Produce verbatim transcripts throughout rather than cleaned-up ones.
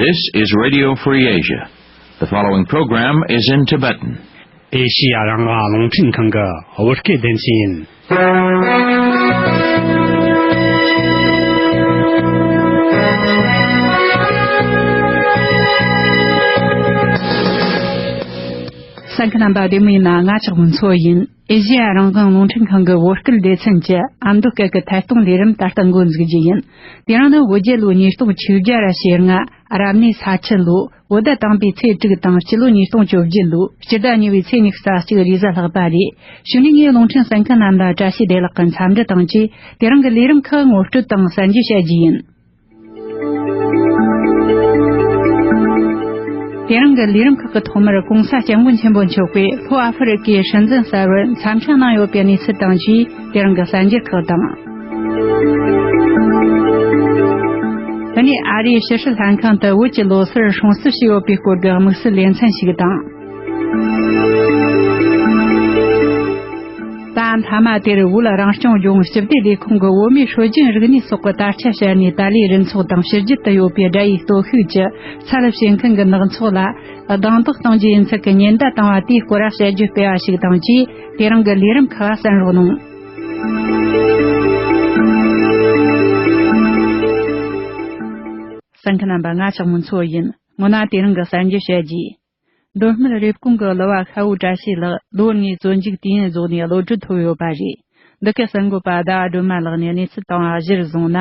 This is Radio Free Asia. The following program is in Tibetan. ཨེ་ཤི་ཡ་རང་དབང་རླུང་འཕྲིན་ཁང་གི་བོད་སྐད་སྡེ་ཚན་ཡིན། གསན་མཁན་རྣམ་པ་བདེ་མོ་ཡིན་ན། ང་ཆགས་མུན་ཚོ་ཡིན། ཨེ་ཤི་ཡ་རང་དབང་རླུང་འཕྲིན་ཁང་གི་བོད་སྐད་སྡེ་ཚན་གྱི་ཨ་མདོ་སྐད་ཀྱི་ཐད་གཏོང་ལས་རིམ་ད་ལྟ་འགོ་འཛུགས་རྒྱུ་ཡིན། དེ་རིང་ནི་བོད་རྒྱལ་ལོ་ཉིས་སྟོང་བཅོ་བརྒྱད་ར་ཞེ་ལྔ། རབ་གནས་ས་ཁྱི་ལོ། བོད་ཟླ་དང་པའི་ཚེས་དྲུག་དང་། སྤྱི་ལོ་ཉིས་སྟོང་བཅོ་བརྒྱད་ལོ་སྤྱི་ཟླ་གཉིས་པའི་ཚེས་ཉི་ཤུ་རྩ་གཅིག་རེས་གཟའ་ལྷག་པ་རེད། གཞུག་ནས་ངས་རླུང་འཕྲིན་གསན་མཁན་རྣམས་ལ་བཀྲ་ཤིས་བདེ་ལེགས་ཀྱི་འཚམས་འདྲི་དང་བཅས། དེ་རིང་གི་ལས་རིམ་ཁག་ངོ་སྤྲོད་དང་གསན་རྒྱུ་བྱ་རྒྱུ་ཡིན། དེ་རིང་གི་ལས་རིམ་ཁག་གི་ཐོག་མར་གོང་ས་སྐྱབས་མགོན་ཆེན་པོ་མཆོག་གིས་ལྷོ་ཨ་ཧྥེ་རི་ཀའི་སྲིད་འཛིན་གསར་པར་འཚམས་འདྲི་གནང་ཡོད་པའི་གནས་ཚུལ་དང་བཅས། དེ་རིང་གི་གསར་འགྱུར་ཁག་དང་། དེ་ནས་ཨ་རིའི་ཕྱི་སྲིད་ལྷན་ཁང་དུ་བོད་ཀྱི་ལོ་སར་སྲུང་བརྩི་བྱས་ཡོད་པའི་སྐོར་གྱི་དམིགས་བསལ་ལེ་ཚན་ཞིག་དང་། ད་མཐའ་མ་དེར་བོད་རང་སྐྱོང་ལྗོངས་སྤྱི་བདེ་ལས་ཁུངས་ཀྱི་བོད་མིའི་སྲོལ་རྒྱུན་རིག་གནས་སོགས་ཀྱི་དར་ཆ་སྤྱད་ནས། ཏཱ་ལའི་རུ་ཚོགས་དང་ཕྱི་རྒྱལ་དུ་ཡོད་པའི་དགྲ་ཡི་སྟོབས་ཤུགས་ཀྱི་ཚད་བྱེད་མཁན་གྱི་ནག་ཚོགས་ལ་རྡུང་རྡེག་གཏོང་རྒྱུ་ཡིན་ཚུལ་གྱི་ཉེན་བརྡ་བཏང་བ་དེའི་སྐོར་བཤད་རྒྱུ་སྤེལ་བ་ཞིག་དང་བཅས། དེ་རིང་གི་ལས་རིམ་ཁག་གསན་རོགས་གནང་། གསན་མཁན་རྣམ་པ། ང་ལྕགས་མོ་མཚོ་ཡིན། སྔོན་ན་དེ་རིང་གི་གསར་འགྱུར་བཤད་རྒྱུ། མདོ་སྨད་རེབ་གོང་གི་གླུ་བ་ཤ་བོ་བཀྲ་ཤིས་ལགས་ལོ་ལྔའི་བཙོན་འཇུག་དུས་ཡུན་རྫོགས་ནས་གློད་གྲོལ་ཐོབ་ཡོད་པ་རེད། འདི་ག་གསར་འགོད་པ་ཟླ་བ་སྒྲོལ་མ་ལགས་ནས་གནས་ཚུལ་བཏང་བ་གཞིར་བཟུང་ན།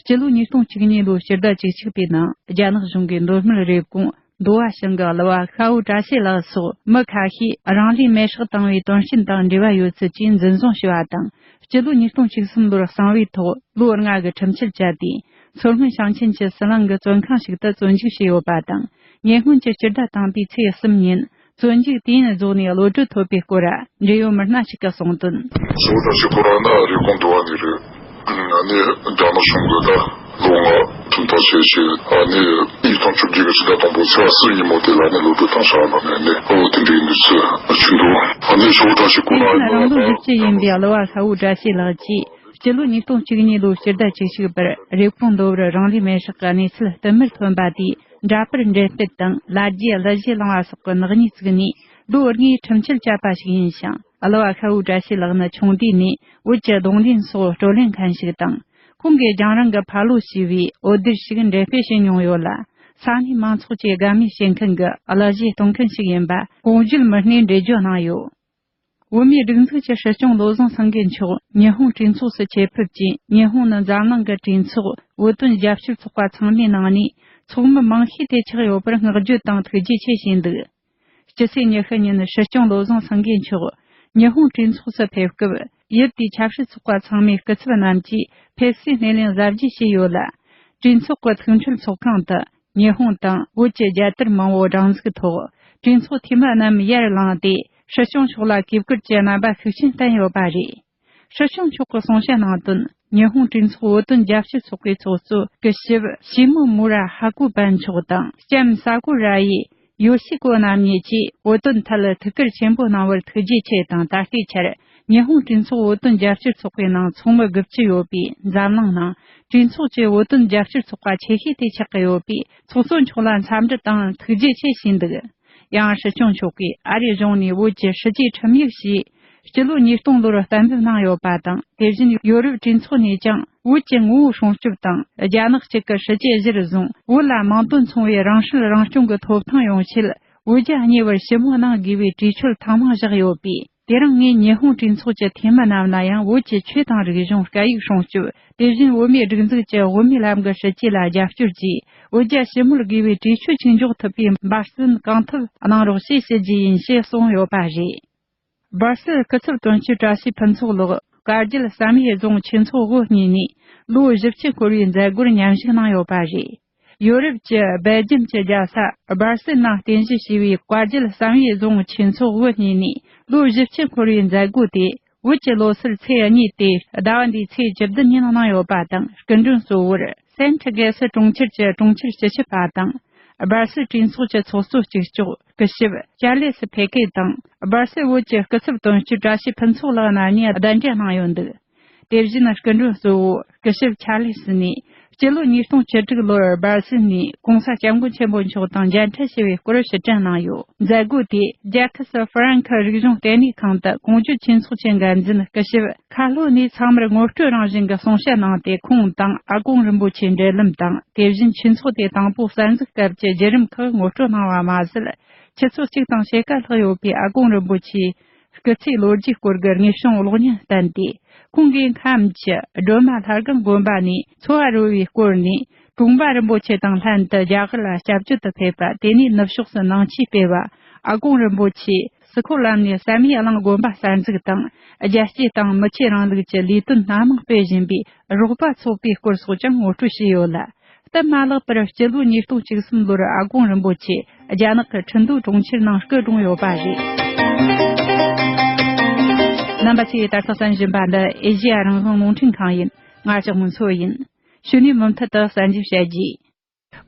སྤྱི་ལོ་ཉིས་སྟོང་བཅུ་གཉིས་ལོའི་ཕྱི་ཟླ་བཅུ་གཅིག་པའི་ནང་རྒྱ་ནག་གཞུང་གིས་མདོ་སྨད་རེབ་གོང་མདོ་བ་ཞིང་གི་གླུ་བ་ཤ་བོ་བཀྲ་ཤིས་ལགས་སོགས་མི་ཁ་ཤས་རང་ལུས་མེར་སྲེག་བཏང་བའི་དོན་རྐྱེན་དང་འབྲེལ་བ་ཡོད་ཚུལ་གྱིས་འཛིན་བཟུང་བྱས་པ་དང་། སྤྱི་ལོ་ཉིས་སྟོང་བཅུ་གསུམ་ལོར་གསང་བའི་ཐོག་ལོ་ལྔ་གི་ཁྲིམས་ཆད་བཅད་དེ། མཚོ་སྔོན་ཞིང་ཆེན་གྱི་ཟི་ལིང་གི་བཙོན་ཁང་ཞིག་ཏུ་བཙོན་འཇུག་བྱས་ཡོད་པ་དང་། ཉེ་སྔོན་གྱི་སྤྱི་ཟླ་དང་པའི་ཚེས་གསུམ་ཉིན་བཙོན་འཇུག་དུས་ཡུན་རྫོགས་ནས་གློད་གྲོལ་ཐོབ་པའི་སྐོར། འབྲེལ་ཡོད་མི་སྣ་ཞིག་གིས་གསུངས་དོན། ཤོག་བུ་བཀྲ་ཤིས་ཁོ་རང་ནི་རེབ་གོང་མདོ་བ་ནས་རེད། ཨ་ནི་རྒྱ་ནག་གཞུང་གིས་ད་ལོ་ལྔ་ཁྲིམས་ཐག་བཅད་བྱས། ཨ་ནི་ཉིས་སྟོང་བཅོ་བརྒྱད་ཀྱི་ཕྱི་ཟླ་དང་པོ་ཚེས་པ་གསུམ་ཉིན་མོ་དེ་ལ་ནི་གློད་གྲོལ་བཏང་བཞག་པ་ནས་ནི། ཨོ་དེ་འདྲའི་གནས་ཚུལ་བྱུང་འདུག་ཨ་ནི་ཤོག་བུ་བཀྲ་ཤིས་ཁོ་རང་ནི་རང་ལོ་བཞི་བཅུ་ཡིན་པའི་གླུ་བ་ཤ་བོ་བཀྲ་ཤིས་ལགས་ཀྱིས། སྤྱི་ལོ་ཉིས་སྟོང་བཅུ་གཉིས་ལོའི་ཕྱི་ཟླ་བཅུ་གཅིག་པར་རེབ་གོང་མདོ་བར་རང་ལུས་མེར་སྲེག་གི་གནས་ཚུལ་བསྟུད་མར་ཐོན་པ་དེས། འདྲ་པར་འགྲེམས་སྤེལ་དང་ལ་རྒྱའི་གླུ་གཞས་བླངས་པ་སོགས་ཀྱི་ནག་ཉེས་བཙུགས་ནས། ལོ་ལྔའི་ཁྲིམས་ཆད་བཅད་པ་ཞིག་ཡིན་ཞིང་། གླུ་བ་ཤ་བོ་བཀྲ་ཤིས་ལགས་ནི་ཆུང་དུས་ནས་བོད་ཀྱི་རྡུང་ལེན་སོགས་བགྲོ་གླེང་མཁན་ཞིག་དང་། ཁོང་གིས་རྒྱང་རིང་གི་ཕ་ལོ་ཞེས་པའི་འོད་སྡེར་ཞིག་འགྲེམས་སྤེལ་བྱས་མྱོང་ཡོད་ལ། ས་གནས་མང་ཚོགས་ཀྱིས་དགའ་མོས་བྱེད་མཁན་གྱི་གླུ་གཞས་གཏོང་མཁན་ཞིག་ཡིན་པ་གོང་བརྗོད་མི་སྣས་འགྲེལ་བརྗོད་གནང་ཡོད། བོད་མིའི་སྒྲིག་འཛུགས་ཀྱི་སྲིད་སྐྱོང་བློ་བཟང་སེང་གེ་མཆོག་ཉི་ཧོང་གྲོས་ཚོགས་སུ་ཆེད་ཕེབས་ཀྱིས། ཉི་ཧོང་ནི་འཛམ་གླིང་གི་གྲོས་ཚོགས་བོད་དོན་རྒྱབ་སྐྱོར་ཚོགས་པ་ཚང་མའི་ནང་ནས་ཚོགས་མི་མང་ཤོས་དེ་ཆགས་ཡོད་པར་བསྔགས་བརྗོད་དང་ཐུགས་རྗེ་ཆེ་ཞུས་འདུག་སྤྱི་ཚེས་ཉི་ཤུ་ཉིན་སྲིད་སྐྱོང་བློ་བཟང་སེང་གེ་མཆོག་ཉི་ཧོང་གྲོས་ཚོགས་སུ་ཕེབས་སྐབས། ཡུལ་དེའི་ཆབ་སྲིད་ཚོགས་པ་ཚང་མའི་སྐུ་ཚབ་རྣམས་ཀྱིས་ཕེབས་བསུའི་སྣེ་ལེན་གཟབ་རྒྱས་བྱས་ཡོད་ལ། གྲོས་ཚོགས་ཀྱི་ཐུགས་མཐུན་ཚོགས་ཁང་དུ། ཉི་ཧོང་དང་བོད་ཀྱི་རྒྱལ་དར་མང་བོ་སྒྲེང་འཛུགས་ཐོག་གྲོས་ཚོགས་འཐུས་མི་རྣམས་ཡར་ལངས་ཏེ། སྲིད་སྐྱོང་མཆོག་ལ་གུས་བཀུར་གྱི་རྣམ་པ་ཤུགས་ཆེན་བསྟན་ཡོད་པ་རེད། སྲིད་སྐྱོང་མཆོག་གིས་གསུང་བཤད་གནང་དོན། ཉི་ཧོང་གྲོས་ཚོགས་བོད་དོན་རྒྱབ་སྐྱོར་ཚོགས་པའི་ཚོགས་གཙོ་སྐུ་ཞབས་ཤི་མོ་མུ་ར་ཧ་ཀུ་པན་མཆོག་དང་། ལྕམ་ས་ཀུ་ར་ཡི་ཡོ་ཤི་ཀོ་རྣམ་གཉིས་ཀྱིས་བོད་དོན་ཐད་ཐུགས་ཁུར་ཆེན་པོ་གནང་བར་ཐུགས་རྗེ་ཆེ་དང་། ད་ལྟའི་ཆར་ཉི་ཧོང་གྲོས་ཚོགས་བོད་དོན་རྒྱབ་སྐྱོར་ཚོགས་པའི་ནང་ཚོགས་མི་དགུ་བཅུ་ཡོད་པའི་འཛམ་གླིང་ནང་། གྲོས་ཚོགས་ཀྱི་བོད་དོན་རྒྱབ་སྐྱོར་ཚོགས་པ་ཆེ་ཤོས་དེ་ཆགས་ཀྱི་ཡོད་པས། ཚོགས་གཙོ་མཆོག་ལ་འཚམས་འདྲི་དང་ཐུགས་རྗེ་ཆེ་ཞུས་འདུག་ཡང་སྲིད་སྐྱོང་མཆོག་གིས་ཨ་རིའི་གཞུང་ནས་བོད་ཀྱི་སྲིད་ཇུས་ཁྲིམས་ཡིག་ཞེས་སྤྱི་ལོ་ཉིས་སྟོང་ལོར་གཏན་འབེབས་གནང་ཡོད་པ་དང་། དེ་བཞིན་ཡོ་རོབ་གྲོས་ཚོགས་ནས་ཀྱང་བོད་ཀྱི་ངོ་བོ་སྲུང་སྐྱོབ་དང་། རྒྱ་ནག་གཅིག་གི་སྲིད་ཇུས་གཞིར་བཟུང་བོད་ལ་མིང་དོན་མཚུངས་པའི་རང་སྲིད་རང་སྐྱོང་གི་ཐོབ་ཐང་ཡོང་ཆེད་བོད་རྒྱ་གཉིས་བར་ཞི་མོལ་གནང་དགོས་པའི་གྲོས་ཆོད་ཐེངས་མང་བཞག་ཡོད་པས། དེ་རིང་ངས་ཉི་ཧོང་གྲོས་ཚོགས་ཀྱི་འཐུས་མི་རྣམས་ལ་ཡང་བོད་ཀྱི་ཆོས་དང་རིག་གཞུང་། སྐད་ཡིག་སྲུང་སྐྱོབ། དེ་བཞིན་བོད་མིའི་སྒྲིག་འཛུགས་ཀྱི་དབུ་མའི་ལམ་གྱི་སྲིད་ཇུས་ལ་རྒྱབ་སྐྱོར་གྱིས། བོད་རྒྱ་ཞི་མོལ་དགོས་པའི་གྲོས་ཆོད་ཅིག་འཇོག་ཐུབ་པའི་འབད་བརྩོན་གང་ཐུབ་གནང་རོགས་ཞེས་ཞུ་རྒྱུ་ཡིན་ཞེས་གསུངས་ཡོད་པ་རེད། སྦར་སིལ་སྐུ་ཚབ་དོན་གཅོད་བཀྲ་ཤིས་ཕུན་ཚོགས་ལགས་བཀའ་རྒྱུད་བསམ་ཡས་རྫོང་ཆོས་ཚོགས་དབུ་བརྙེས་ནས་ལོ་བཞི་བཅུ་འཁོར་བའི་མཛད་སྒོར་མཉམ་ཞུགས་གནང་ཡོད་པ་རེད། ཡོ་རོབ་ཀྱི་སྦེལ་ཇམ་གྱི་རྒྱལ་ས་སྦར་སེལ་ནང་རྟེན་གཞི་བྱས་པའི་བཀའ་རྒྱུད་བསམ་ཡས་རྫོང་ཆོས་ཚོགས་དབུ་བརྙེས་ནས་ལོ་བཞི་བཅུ་འཁོར་བའི་མཛད་སྒོ་དེ་བོད་ཀྱི་ལོ་སར་ཚེས་གཉིས་ཏེ་ཟླ་བ་འདིའི་ཚེས་བཅུ་བདུན་ཉིན་གནང་ཡོད་པ་དང་། སྐུ་མགྲོན་གཙོ་བོར་སེན་ཁྲི་གེ་སི་གྲོང་ཁྱེར་གྱི་གྲོང་ཁྱེར་སྤྱི་ཁྱབ་པ་དང་། སྦར་སེལ་གྲོས་ཚོགས་ཀྱི་ཚོགས་གཙོ་གཅིག་ལྕོགས་སྐུ་ཞབས་ཅར་ལེ་སི་ཕེ་ཀེ་དང་། སྦར་སེལ་བོད་ཀྱི་སྐུ་ཚབ་དོན་གཅོད་བཀྲ་ཤིས་ཕུན་ཚོགས་ལགས་རྣམ་གཉིས་གདན་འདྲེན་གནང་ཡོད་འདུག་དེ་བཞིན་སྐུ་མགྲོན་གཙོ་བོ་སྐུ་ཞབས་ཆར་ལི་སི་ནས་ སྤྱི་ལོ་ཉིས་སྟོང་བཅུ་དྲུག་ལོར་སྦར་སིལ་ནས་༸གོང་ས་༸སྐྱབས་མགོན་ཆེན་པོ་མཆོག་དང་མཇལ་འཕྲད་བྱས་པའི་སྐོར་ཕྱིར་དྲན་གནང་ཡོད། མཛད་སྒོ་དེས་རྒྱལ་ཁབ་སུ་ཧྥ་རན་ཁི་རིག་གཞུང་ལྟེ་གནས་ཁང་དུ་གོང་བརྗོད་ཆོས་ཚོགས་ཀྱི་འགན་འཛིན་སྐུ་ཞབས་ཁ་ལྷོ་ནས་ཚང་མར་ངོ་སྤྲོད་རང་བཞིན་གྱི་གསུང་བཤད་གནང་སྟེ། ཁོང་དང་ཨ་དཀོན་རིན་པོ་ཆེའི་འབྲེལ་ལམ་དང་། དེ་བཞིན་ཆོས་ཚོགས་དེ་དང་པོ་གསར་འཛུགས་སྐབས་ཀྱི་བརྒྱུད་རིམ་ཁག་ངོ་སྤྲོད་གནང་བ་མ་ཟད། ཆུ་ཚོད་གཅིག་དང་ཕྱེད་ཀ་ལྷག་ཡོད་པའི་ཨ་དཀོན་རིན་པོ་ཆེའི་སྐུ་ཚེའི་ལོ་རྒྱུས་སྐོར་གྱི་དངོས་བྱུང་གློག་བརྙན་བསྟན་ཏེ། ཁོང་གིས་ཁམས་ཀྱི་སྒྲོལ་མ་ལྷ་སྒང་དགོན་པ་ནས་འཚོ་བ་རོལ་བའི་སྐོར་ནས། གྲོང་པ་རིན་པོ་ཆེ་དང་ལྷན་དུ་རྒྱ་གར་ལ་སྐྱབས་བཅོལ་དུ་ཕེབས་པ། དེ་ནས་ནུབ་ཕྱོགས་སུ་ནང་ཆོས་སྤེལ་བ། ཨ་དཀོན་རིན་པོ་ཆེས་སི་ཁོ་ལམ་ནས་བསམ་ཡས་གླིང་དགོན་པ་གསར་འཛུགས་དང་། རྒྱལ་གཅེས་དང་མི་ཆོས་རིང་ལུགས་ཀྱི་ལས་དོན་སྣ་མང་སྤེལ་བཞིན་པའི་རོགས་པ་ཚོགས་པའི་སྐོར་སོགས་ཀྱང་ངོ་སྤྲོད་བྱས་ཡོད་ལ། སྟབས་མ་ལེགས་པར་སྤྱི་ལོ་ཉིས་སྟོང་བཅུ་གསུམ་ལོར་ཨ་དཀོན་རིན་པོ་ཆེ་རྒྱ་ནག་གི་ཁྲིན་ཏུའུ་གྲོང་ཁྱེར་ནང་སྐུ་གྲོངས་ཡོད་པ་རེད། རྣམ་པ་ཚོས་ད་ལྟ་གསན་བཞིན་པ་འདི་ཨེ་ཤེ་ཡ་རང་དབང་རླུང་འཕྲིན་ཁང་ཡིན། ང་ལྕགས་མོ་མཚོ་ཡིན། གཞུག་ནས་མུ་མཐུད་དུ་གསན་རྒྱུ་བྱ་རྒྱུ།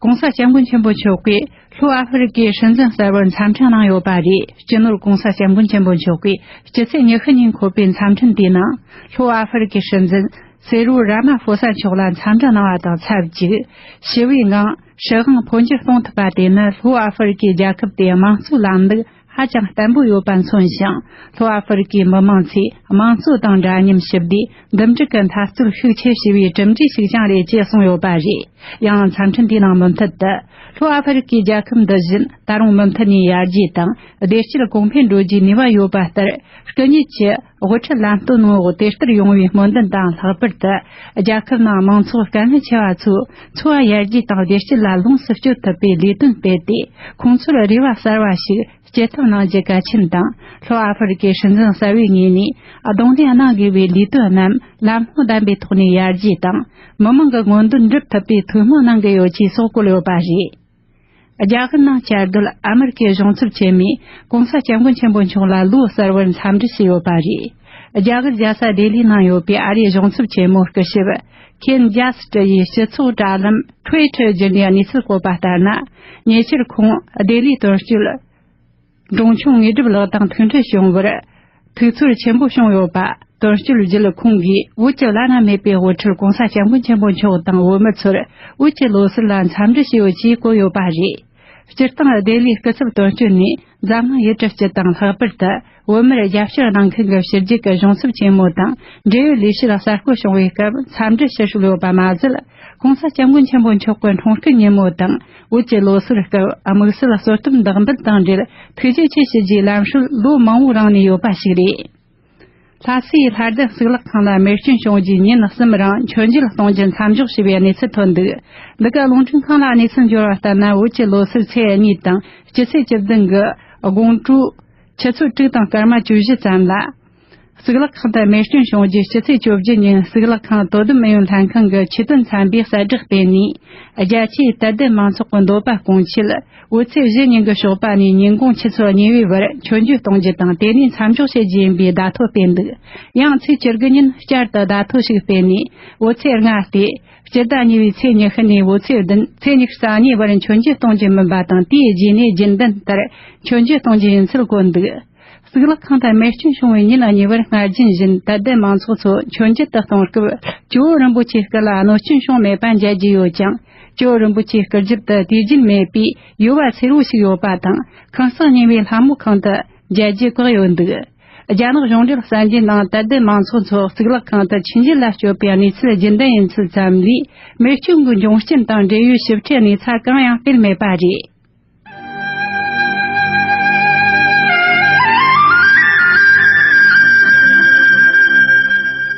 ༸གོང་ས་༸སྐྱབས་མགོན་ཆེན་པོ་མཆོག་གིས་ལྷོ་ཨ་ཧྥེ་རི་ཁའི་སྲིད་འཛིན་གསར་པར་འཚམས་འཕྲིན་གནང་ཡོད་པ་རེད། སྤྱི་ནོར་༸གོང་ས་༸སྐྱབས་མགོན་ཆེན་པོ་མཆོག་གིས་སྤྱི་ཚེས་ཉི་ཤུ་ཉིན་འཁོད་པའི་འཚམས་འཕྲིན་དེའི་ནང་། ལྷོ་ཨ་ཧྥེ་རི་ཁའི་སྲིད་འཛིན་སེ་རུ་ར་མ་ཧྥོ་ས་མཆོག་ལ་འཚམས་འདྲི་གནང་བ་དང་ཆབས་ཅིག་ཞི་བའི་ངང་སྲིད་དབང་འཕོ་འགྱུར་གཏོང་ཐུབ་པ་དེ་ནི་ལྷོ་ཨ་ཧྥེ་རི་ཁའི་རྒྱལ་ཁབ་དེའི་དམངས་གཙོའི་ལམ་ལུགས་ཧ་ཅང་བརྟན་པོ་ཡོད་པ་མཚོན་ཞིང་། ལྷོ་ཨ་ཧྥེ་རི་ཁའི་མི་དམངས་ཚོས་དམངས་གཙོ་དང་འདྲ་མཉམ་ཞི་བདེ། འདུམ་འགྲིག་གི་འཐབ་རྩོད་ཤུགས་ཆེ་བྱས་པའི་གྲུབ་འབྲས་ཤིག་ཀྱང་རེད་ཅེས་གསུངས་ཡོད་པ་རེད། ཡང་འཚམས་འཕྲིན་དེའི་ནང་མུ་མཐུད་དུ། ལྷོ་ཨ་ཧྥེ་རི་ཁའི་རྒྱལ་ཁབ་འདི་བཞིན་ད་རུང་མུ་མཐུད་ནས་ཡར་རྒྱས་དང་བདེ་སྐྱིད་གོང་འཕེལ་འགྲོ་རྒྱུའི་ནུས་པ་ཡོད་པ་ལྟར། སྐུ་ཉིད་ཀྱི་དབུ་ཁྲིད་ལམ་སྟོན་འོག་དེ་ལྟར་ཡོང་བའི་སྨོན་འདུན་དང་། ལྷག་པར་དུ་རྒྱལ་ཁབ་ནང་མང་ཚོགས་དཀའ་ངལ་ཆེ་བ་ཚོའི་འཚོ་བ་ཡར་རྒྱས་དང་བདེ་སྐྱིད་ལ་ལོངས་སུ་སྤྱོད་ཐུབ་པའི་ལས་དོན་སྤེལ་ཏེ། ཁོང་ཚོར་རེ་བ་གསར་བ་ཞིག་སྐྱེད་ཐབས་གནང་རྒྱུ་གལ་ཆེན་དང་། ལྷོ་ཨ་ཧྥེ་རི་ཁའི་སྲིད་འཛིན་གསར་བའི་ངོས་ནས་གདོང་ལེན་གནང་དགོས་པའི་ལས་དོན་རྣམས་ལམ་ལྷོང་ལྡན་པའི་ཐོག་ནས་ཡར་རྒྱས་དང་། མི་མང་གི་མངོན་འདོད་འགྲུབ་ཐུབ་པའི་ཐུགས་སྨོན་གནང་གི་ཡོད་ཅེས་སོགས་བཀོད་ཡོད་པ་རེད། རྒྱ་གར་ནང་བཅའ་སྡོད་ཨ་མེ་རི་ཁའི་གཞུང་ཚབ་ཆེན་མོས་༸གོང་ས་༸སྐྱབས་མགོན་ཆེན་པོ་མཆོག་ལ་ལོ་གསར་བར་འཚམས་འདྲི་ཞུས་ཡོད་པ་རེད། རྒྱ་གར་རྒྱལ་ས་ལྡི་ལིའི་ནང་ཡོད་པའི་ཨ་རིའི་གཞུང་ཚབ་ཆེན་མོ་སྐུ་ཞབས་ཁེན་ཇཱ་སི་ཀྲི་ཡིས་སྤྱི་ཚོགས་དྲ་ལམ་ཁྲུའི་ཊར་བརྒྱུད་ནས་གནས་ཚུལ་བཀོད་པ་ལྟར་ན། ཉེ་ཆར་ཁོང་ལྡི་ལིའི་དོན་གཅོད་འབྲོང་ཆུང་དངོས་གྲུབ་ལགས་དང་ཐུག་འཕྲད་བྱུང་བར་ཐུགས་ཚོར་ཆེན་པོ་བྱུང་ཡོད་པ། དོན་གཅོད་བརྒྱུད་ཁོང་གིས་བོད་ཀྱི་བླ་ན་མེད་པའི་དབུ་ཁྲིད་༸གོང་ས་༸སྐྱབས་མགོན་ཆེན་པོ་མཆོག་དང་བོད་མི་ཚོར་བོད་ཀྱི་ལོ་གསར་ལ་འཚམས་འདྲི་ཞུས་ཡོད་ཅེས་བཀོད་ཡོད་པ་རེད། སྤྱིར་བཏང་ལྡི་ལིའི་སྐུ་ཚབ་དོན་གཅོད་ནས་འཛམ་གླིང་ཡུལ་གྲུ་སྤྱི་དང་། ལྷག་པར་དུ་བོད་མིར་རྒྱབ་སྐྱོར་གནང་མཁན་གྱི་ཕྱི་རྒྱལ་གྱི་གཞུང་ཚབ་ཆེན་མོ་དང་འབྲེལ་ཡོད་ལས་བྱེད་གསར་བསྐོ་བྱུང་བའི་སྐབས་འཚམས་འདྲི་ཞུ་སྲོལ་ཡོད་པ་མ་ཟད། ༸གོང་ས་༸སྐྱབས་མགོན་ཆེན་པོ་མཆོག་གི་འཁྲུངས་སྐར་ཉིན་མོ་དང་བོད་ཀྱི་ལོ་གསར་སྐབས་དམིགས་བསལ་གསོལ་སྟོན་བདག་འབུལ་དང་འབྲེལ་ཐུགས་རྗེ་ཆེ་ཞུ་རྒྱུའི་ལམ་སྲོལ་ལོ་མང་བོའི་རིང་ནས་ཡོད་པ་ཞིག་རེད། ལྷ་སའི་ལྷ་ལྡན་གཙུག་ལག་ཁང་ལ་རྨས་སྐྱོན་བྱུང་རྗེས་ཉིན་གསུམ་རིང་མཆོད་མཇལ་གཏོང་རྒྱུ་མཚམས་འཇོག་བྱས་པའི་གནས་ཚུལ་ཐོན་འདུག་འདི་ག་རླུང་འཕྲིན་ཁང་ལ་གནས་ཚུལ་འབྱོར་བ་ལྟར་ན། བོད་ཀྱི་ལོ་གསར་ཚེས་གཉིས་དང་སྤྱི་ཚེས་བཅུ་བདུན་གྱི་དགོང་དྲོའི་ཆུ་ཚོད་དྲུག་དང་སྐར་མ་བཅུ་བཞི་ཙམ་ལ། གཙུག་ལག་ཁང་དུ་རྨས་སྐྱོན་བྱུང་རྗེས་སྤྱི་ཚེས་བཅུ་བཞི་ཉིན་གཙུག་ལག་ཁང་དོ་དམ་ཨུ་ཡོན་ལྷན་ཁང་གི་ཆེད་དོན་ཚན་པས་གསལ་བསྒྲགས་སྤེལ་ནས། རྒྱ་ཆེའི་དད་ལྡན་མང་ཚོགས་ཀྱི་འདོད་པ་སྐོང་ཆེད། བོད་ཚེས་བཞི་ཉིན་གྱི་ཞོགས་པ་ནས་ཉིན་གུང་ཆུ་ཚོད་གཉིས་པའི་བར་མཆོད་མཇལ་གཏོང་རྒྱུ་དང་། དེ་ནས་མཚམས་འཇོག་བྱེད་རྒྱུ་ཡིན་པའི་བརྡ་ཐོ་སྤེལ་འདུག་ཡང་ཚེས་བཅུ་དགུ་ཉིན་བསྐྱར་དུ་བརྡ་ཐོ་ཞིག་སྤེལ་ནས། བོད་ཚེས་ལྔ་སྟེ། སྤྱི་ཟླ་གཉིས་པའི་ཚེས་ཉི་ཤུ་ནས་བོད་ཚེས་བདུན་ཚེས་ཉི་ཤུ་རྩ་གཉིས་བར་མཆོད་མཇལ་གཏོང་རྒྱུ་མིན་པ་དང་། དེའི་རྗེས་ནས་རྒྱུན་ལྡན་ལྟར་མཆོད་མཇལ་གཏོང་རྒྱུ་ཡིན་ཚུལ་བཀོད་འདུག་གཙུག་ལག་ཁང་དུ་རྨས་སྐྱོན་བྱུང་བའི་ཉིན་གཉིས་པར་སྔར་རྒྱུན་བཞིན་དད་ལྡན་མང་ཚོགས་ཚོ་མཆོད་མཇལ་དུ་གཏོང་སྐབས། ཇོ་བོ་རིན་པོ་ཆེའི་སྐུ་ལ་གནོད་སྐྱོན་བྱུང་མེད་པ་མཇལ་རྒྱུ་ཡོད་ཀྱང་། ཇོ་བོ་རིན་པོ་ཆེའི་སྐུ་རྒྱབ་ཏུ་དུས་རྒྱུན་མེད་པའི་ཡོལ་བ་སེར་བོ་ཞིག་ཡོད་པ་དང་། ཁང་གསེང་གཉིས་པའི་ལྷ་མོ་ཁང་དུ་མཇལ་རྒྱུ་བཀག་ཡོད་འདུག་རྒྱ་ནག་གཞུང་འབྲེལ་གསར་འགྱུར་ནང་དད་ལྡན་མང་ཚོགས་ཚོ་གཙུག་ལག་ཁང་དུ་ཆོས་མཇལ་ལ་སྐྱོད་པའི་གནས་ཚུལ་རྒྱུན་ལྡན་ཡིན་ཚུལ་ཙམ་ལས། རྨས་སྐྱོན་གྱི་འབྱུང་རྐྱེན་དང་འབྲེལ་ཡོད་ཞིབ་ཕྲའི་གནས་ཚུལ་གང་ཡང་སྤེལ་མེད་པ་རེད།